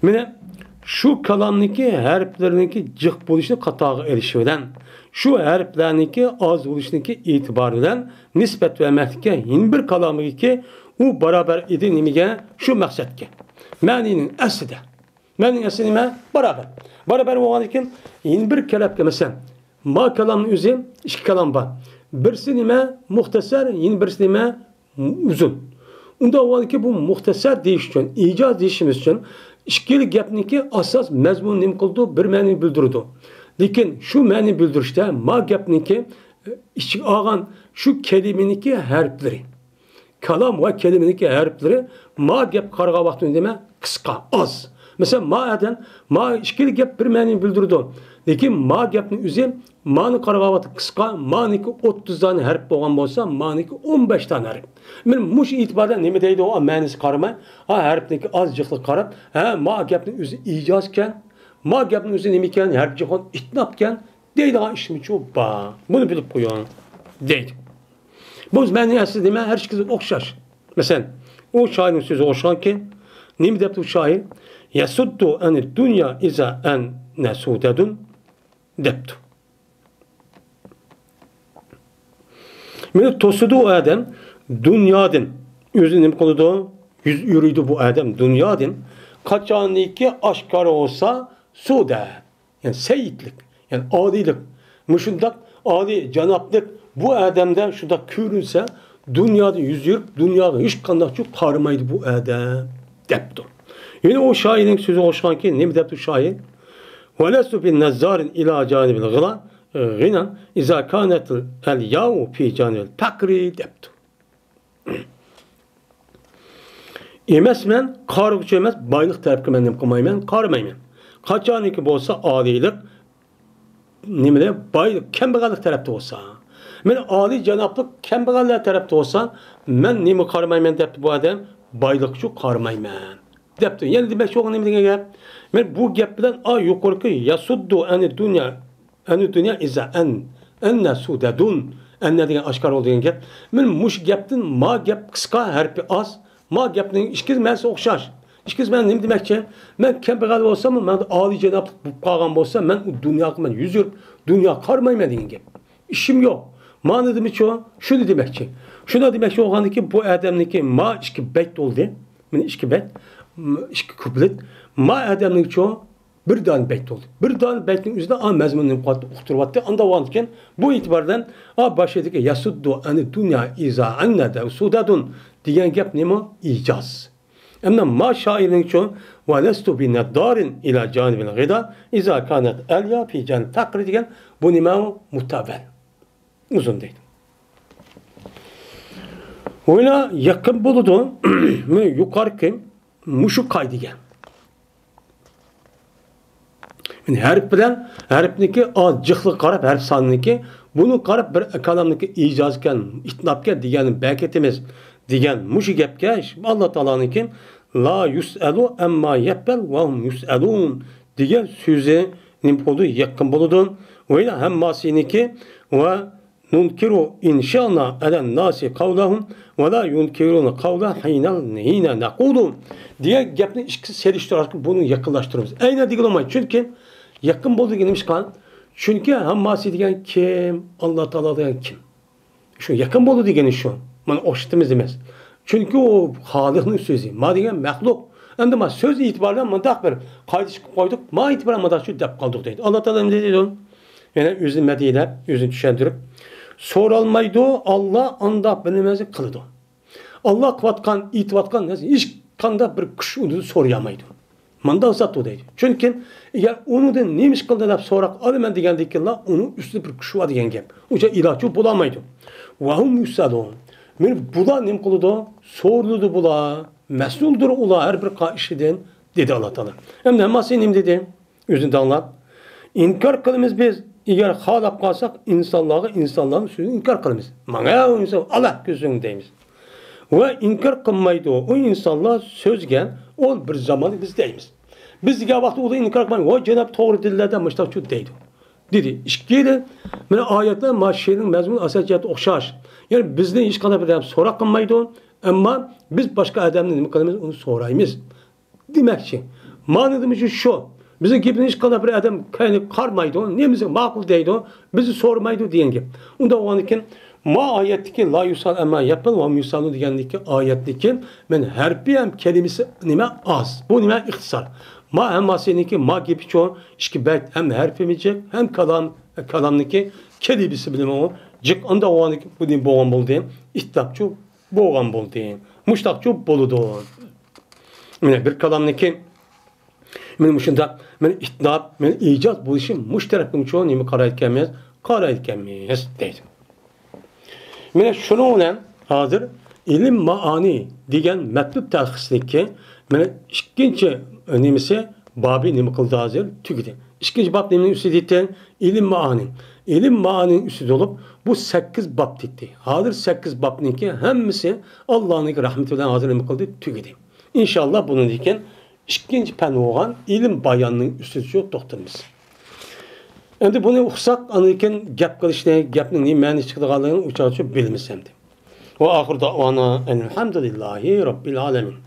مانا شۇ كالامنىڭكى ھەرپلىرىنىڭكى جىق بولۇشىنى قاتارغا ئېلىشى بىلەن، شۇ ھەرپلەرنىڭكى ئاز بولۇشىنىڭكى ئېتىبارى بىلەن نىسبەت بەرمەكلىككە يەنە بىر كالامىغىكى ئۇ بارابەر ئىدى نېمىگە؟ شۇ مەقسەتكە. مەنىنىڭ ئەسلىدە. مەنىنىڭ ئەسلى نېمە؟ بارابەر. بارابەر بولغاندىن كېيىن يەنە بىر كەلەپكە، مەسىلەن، ما كالامنىڭ ئۆزى ئىككى كالام بار. بىرسى نېمە؟ مۇختەسەر، يەنە بىرسى نېمە؟ ئۇزۇن. ئۇنداق بولغاندىكىن بۇ مۇختەسەر دېيىش ئۈچۈن، ئىجاز دېيىشىمىز ئۈچۈن ئىككىلا گەپنىڭكى ئاساس مەزمۇنى نېمە قىلىدۇ؟ بىر مەنىنى بىلدۈرىدۇ. لېكىن شۇ مەنىنى بىلدۈرۈشتە ما گەپنىڭكى، ئىچىگە ئالغان شۇ كەلىمىنىڭكى ھەرپلىرى، كالام ۋە كەلىمىنىڭكى ھەرپلىرى ما گەپكە قارىغان ۋاقتىدا نېمە؟ قىسقا، ئاز. مەسىلەن، ما ئادەم، ما ئىككىلا گەپ بىر مەنىنى بىلدۈرىدۇ. لېكىن ما گەپنىڭ ئۆزى، مانى قارىغان ۋاقتىدا قىسقا، مانىڭكى ئوتتۇز دانە ھەرپ بولغان بولسا، مانىڭكى ئون بەش دانە ھەرپ. مانا مۇشۇ ئېتىباردا نېمە دەيدۇ؟ ئا، مەنىسىگە قارىماي، ھا، ھەرپنىڭكى ئاز جىقلىقىغا قاراپ، ھە، ما گەپنىڭ ئۆزى ئىجازكەن، ما گەپنىڭ ئۆزى نېمىكەن؟ ھەرپ جىقلىق ئىتلاپكەن دەيدىغان ئىشمۇچۇ بار. بۇنى بىلىپ قويۇڭ دەيدۇ. بۇ مەنىنىڭ ئەسلى نېمە؟ ھەر ئىككىسى ئوخشاش. مەسىلەن، ئۇ شائىرنىڭ سۆزىگە ئوخشىغانكى، نېمە دەپتۇ ئۇ شائىر؟ يەسۇددۇ ئەنى دۇنيا ئىزا ئەننە سۇدەدۇن دەپتۇ. مانا توسىدۇ ئۇ ئادەم دۇنيادىن. ئۆزىنى نېمە قىلىدۇ؟ يۈز ئۆرۈيدۇ بۇ ئادەم دۇنيادىن. قاچانكى ئاشكارا بولسا، سۇدە. يەنى سەييىدلىك، يەنى ئالىيلىق، مۇشۇنداق ئالىي جانابلىق بۇ ئادەمدە شۇنداق كۆرۈنسە، دۇنيادىن يۈز ئۆرۈپ، دۇنياغا ھېچقانداقچۇ قارىمايدۇ بۇ ئادەم، دەپتۇ. يەنە ئۇ شائىرنىڭ سۆزىگە ئوخشىغانكى، نېمە دەپتۇ شائىر؟ ۋەلەستۇ بىنەززارىن ئىلا جانىبىل غىلا، غىنان ئىزا كانەتىل ئەلياۋۇ پى جانىبىل پەقرى، دەپتۇ. ئەمەسمەن، قارىغۇچى ئەمەس، بايلىق تەرەپكە مەن نېمە قىلمايمەن، قارىمايمەن. قاچانكى بولسا ئالىيلىق، نېمىلەر، باي، كەمبەغەللىك تەرەپتە بولسا. مەن ئالىي جانابلىق كەمبەغەللەر تەرەپتە بولسا، مەن نېمە قارىمايمەن دەپتۇ بۇ ئادەم؟ بايلىقچۇ قارىمايمەن دەپتۇ. يەنە دېمەكچى بولغىنى نېمە دېگەن گەپ؟ مەن بۇ گەپ بىلەن ئا يۇقىرىقى يەسۇددۇ ئەنى دۇنيا ئەنۇ دۇنيا ئىزا ئەن، ئەننە سۇدەدۇن. ئەننە دېگەن ئاشكارا بولدى دېگەن گەپ. مانا مۇشۇ گەپتىن ما گەپ قىسقا، ھەرپى ئاز. ما گەپنىڭ ئىككى مەنىسى ئوخشاش. ئىككى مەنە نېمە دېمەكچى؟ مەن كەمبەغەل بولسام، مەن ئالىي جانابلىق بولۇپ قالغان بولسا، مەن ئۇ دۇنياغا مەن يۈز ئۆرۈپ، دۇنياغا قارىمايمەن دېگەن گەپ. ئىشىم يوق. مانىدىمىچۇ؟ شۇنى دېمەكچى. شۇنداق دېمەكچى بولغاندىكى بۇ ئادەمنىڭكى ما ئىككى بەيت بولدى. مانا ئىككى بەيت، ئىككى كۇپلېت. ما ئادەمنىڭچۇ؟ بىر دانە بەيت بولدى. بىر دانە بەيتنىڭ ئۆزىدە ئا مەزمۇننى نېمە قىلىۋاتتى؟ ئۇقتۇرۇۋاتتى. ئانداق بولغاندىكىن، بۇ ئېتىبار بىلەن ئا باشىدىكى يەسۇددۇ ئەنى دۇنيا ئىزا ئەننەدە سۇدەدۇن دېگەن گەپ نېمە؟ ئىجاز. ئەمما ما شائىرنىڭچۇ؟ ۋەلەستۇ بىنەددارىن ئىلا جانىبىل غىدا ئىزا كانەت ئەليا پى جانىب تەقرى دېگەن بۇ نېمە؟ مۇتەۋۋەل. ئۇزۇن دەيدۇ. ۋە يەنە يېقىن بولىدۇ. مانا يۇقىرىقى مۇشۇ قائىدىگە. ھەرپ بىلەن ھەرپنىڭكى ئاز جىقلىقىغا قاراپ، ھەرپ سانىنىڭكى، بۇنىڭغا قاراپ بىر كالامنىڭكى ئىجازكەن، ئىتنابكەن دېگەننى بەركىتىمىز دېگەن مۇشۇ گەپكە ئاللا تائالانىڭكى لا يۇسئەلۇ ئەمما يەپئەل ۋە ھۇم يۇسئەلۇن دېگەن سۆزى نېمە بولىدۇ؟ يېقىن بولىدۇ. ۋە ھەمماسىنىڭكى ۋە نۇنكىرۇ ئىن شىئنا ئەلەن ناسى قەۋلەھۇم ۋە لا يۇنكىرۇنە قەۋلە ھىنە، ھىنە نەقۇلۇ دېگەن گەپنى ئىككىسى سېلىشتۇرۇپ بۇنى يېقىنلاشتۇرىمىز. ئەينە دېگىلى بولمايدۇ. چۈنكى يېقىن بولىدۇ دېگىنىمىز قان. چۈنكى ھەمماسى دېگەن كىم؟ ئاللا تائالا دېگەن كىم؟ شۇ يېقىن بولىدۇ دېگىنى شۇ. مانا ئوخشىتىمىز ئەمەس. چۈنكى ئۇ خالىقنىڭ سۆزى. ما دېگەن مەخلۇق. ئەمدى ما سۆز ئېتىبارى بىلەن مۇنداق بىر قائىدە چىقىپ قويدۇق. ما ئېتىبارى بىلەن مۇنداق شۇ دەپ قالدۇق دەيدۇ. ئاللا تائالا نېمە دەيدۇ؟ يەنە ئۆزىنى مەدھىيلەپ، ئۆزىنى چۈشەندۈرۈپ، سورالمايدۇ، ئاللا ئانداق بىر نېمىنى قىلىدۇ. ئاللا قىلىۋاتقان، ئېيتىۋاتقان نەرسە ھېچقانداق بىر كۈچ ئۇنى سورىيالمايدۇ. مانداق زات ئۇ دەيدۇ. چۈنكى ئەگەر ئۇنىڭدىن نېمە ئىش قىلدى دەپ سوراق ئالىمەن دېگەندىن كېيىنلا ئۇنىڭ ئۈستىدە بىر كۈچ بار دېگەن گەپ. ئۇ ئىلاجى بولالمايدۇ. ۋەھۇم يۇسئەلۇن. مانا بۇلار نېمە قىلىدۇ؟ سورىلىدۇ بۇلار. مەسئۇلدۇر ئۇلار ھەر بىر قا-، ئىشىدىن، دېدى ئاللا تائالا. ئەمدى ھەممىسى نېمە دېدى؟ ئۆزىنى داڭلاپ، ئىنكار قىلىمىز بىز، ئەگەر خالاپ قالساق، ئىنسانلارغا ئىنسانلارنىڭ سۆزىنى ئىنكار قىلىمىز. ماڭا ئۇ ئىنسان ئاللا كۆزۈڭ دەيمىز. ۋە ئىنكار قىلمايدۇ ئۇ ئىنسانلار سۆزگە، ئۇ بىر زاماندا بىز دەيمىز. بىز دېگەن ۋاقىتتا ئۇلار ئىنكار قىلمايدۇ. ۋاي جاناب، توغرا دېدىلەر دە مۇشتاقچۇ دەيدۇ. دېدى. ئىككىدىن، مانا ئايەتلەر مانا شېئىرنىڭ مەزمۇنى ئاساسىي جەھەتتە ئوخشاش. يەنى بىزنى ھېچقانداق بىر ئادەم سوراق قىلمايدۇ. ئەمما بىز باشقا ئادەمنى نېمە قىلىمىز؟ ئۇنى سورايمىز. دېمەكچى، مەنىدىمىز شۇ. بىزنىڭ گېپىمىزنى ھېچقانداق بىر ئادەم كەينىگە قارىمايدۇ، نېمىسى ماقۇل دەيدۇ، بىزنى سورىمايدۇ دېگەن گەپ. ئۇنداق بولغاندىكىن، ما ئايەتتىكى لا يۇسئەل ئەمما يەپئەل ۋە ھۇم يۇسئەلۇن دېگەندىكى ئايەتتىكى مەن ھەرپى ھەم كەلىمىسى نېمە ئاز. بۇ نېمە ئىختىسار. ما ھەمماسىنىڭكى ما گېپى چوڭ، ئىككى بەيت ھەم ھەرپىمۇ جىق، ھەم كالام، كالامنىكى كەلىمىسى بىلەن جىق. ئانداق بولغاندىكىن بۇ نېمە بولغان بولدى؟ ئىتلاپچۇ بولغان بولدى. مۇشتاقچۇ بولىدۇ. مانا بىر كالامنىكى مانا مۇشۇنداق، مانا ئىتناب، مانا ئىجاز بولۇشى مۇشۇ تەرەپتىن چوڭ نېمە قارايدىكەنمىز؟ قارايدىكەنمىز دەيدۇ. مانا شۇنىڭ بىلەن ھازىر ئىلىم مائانى دېگەن مەتلۇب تەلخىسنىكى مانا ئىككىنچى نېمىسى، بابى نېمە قىلدى ھازىر؟ تۈگىدى. ئىككىنچى باب نېمىنىڭ ئۈستىدە دېدى؟ ئىلىم مائانى. ئىلىم مائانىنىڭ ئۈستىدە بولۇپ، بۇ سەككىز باب دېدى. ھازىر سەككىز بابنىڭكى ھەممىسى ئاللانىڭكى رەھمىتى بىلەن ھازىر نېمە قىلدى؟ تۈگىدى. ئىنشاللا بۇنىڭدىن كېيىن ئىككىنچى پەن بولغان ئىلىم باياننىڭ ئۈستىدە شۇ توختىلىمىز. ئەمدى بۇنى ئۇقساق، ئاندىن كېيىن گەپ قىلىشنى، گەپنىڭ نېمە مەنىسى چىقىدىغانلىقىنى ئۇ چاغقىچە بىلىمىز ئەمدى. ۋە ئاخىر دەئۋانا ئەنىلھەمدۇلىللاھى رەببىل ئالەمىن.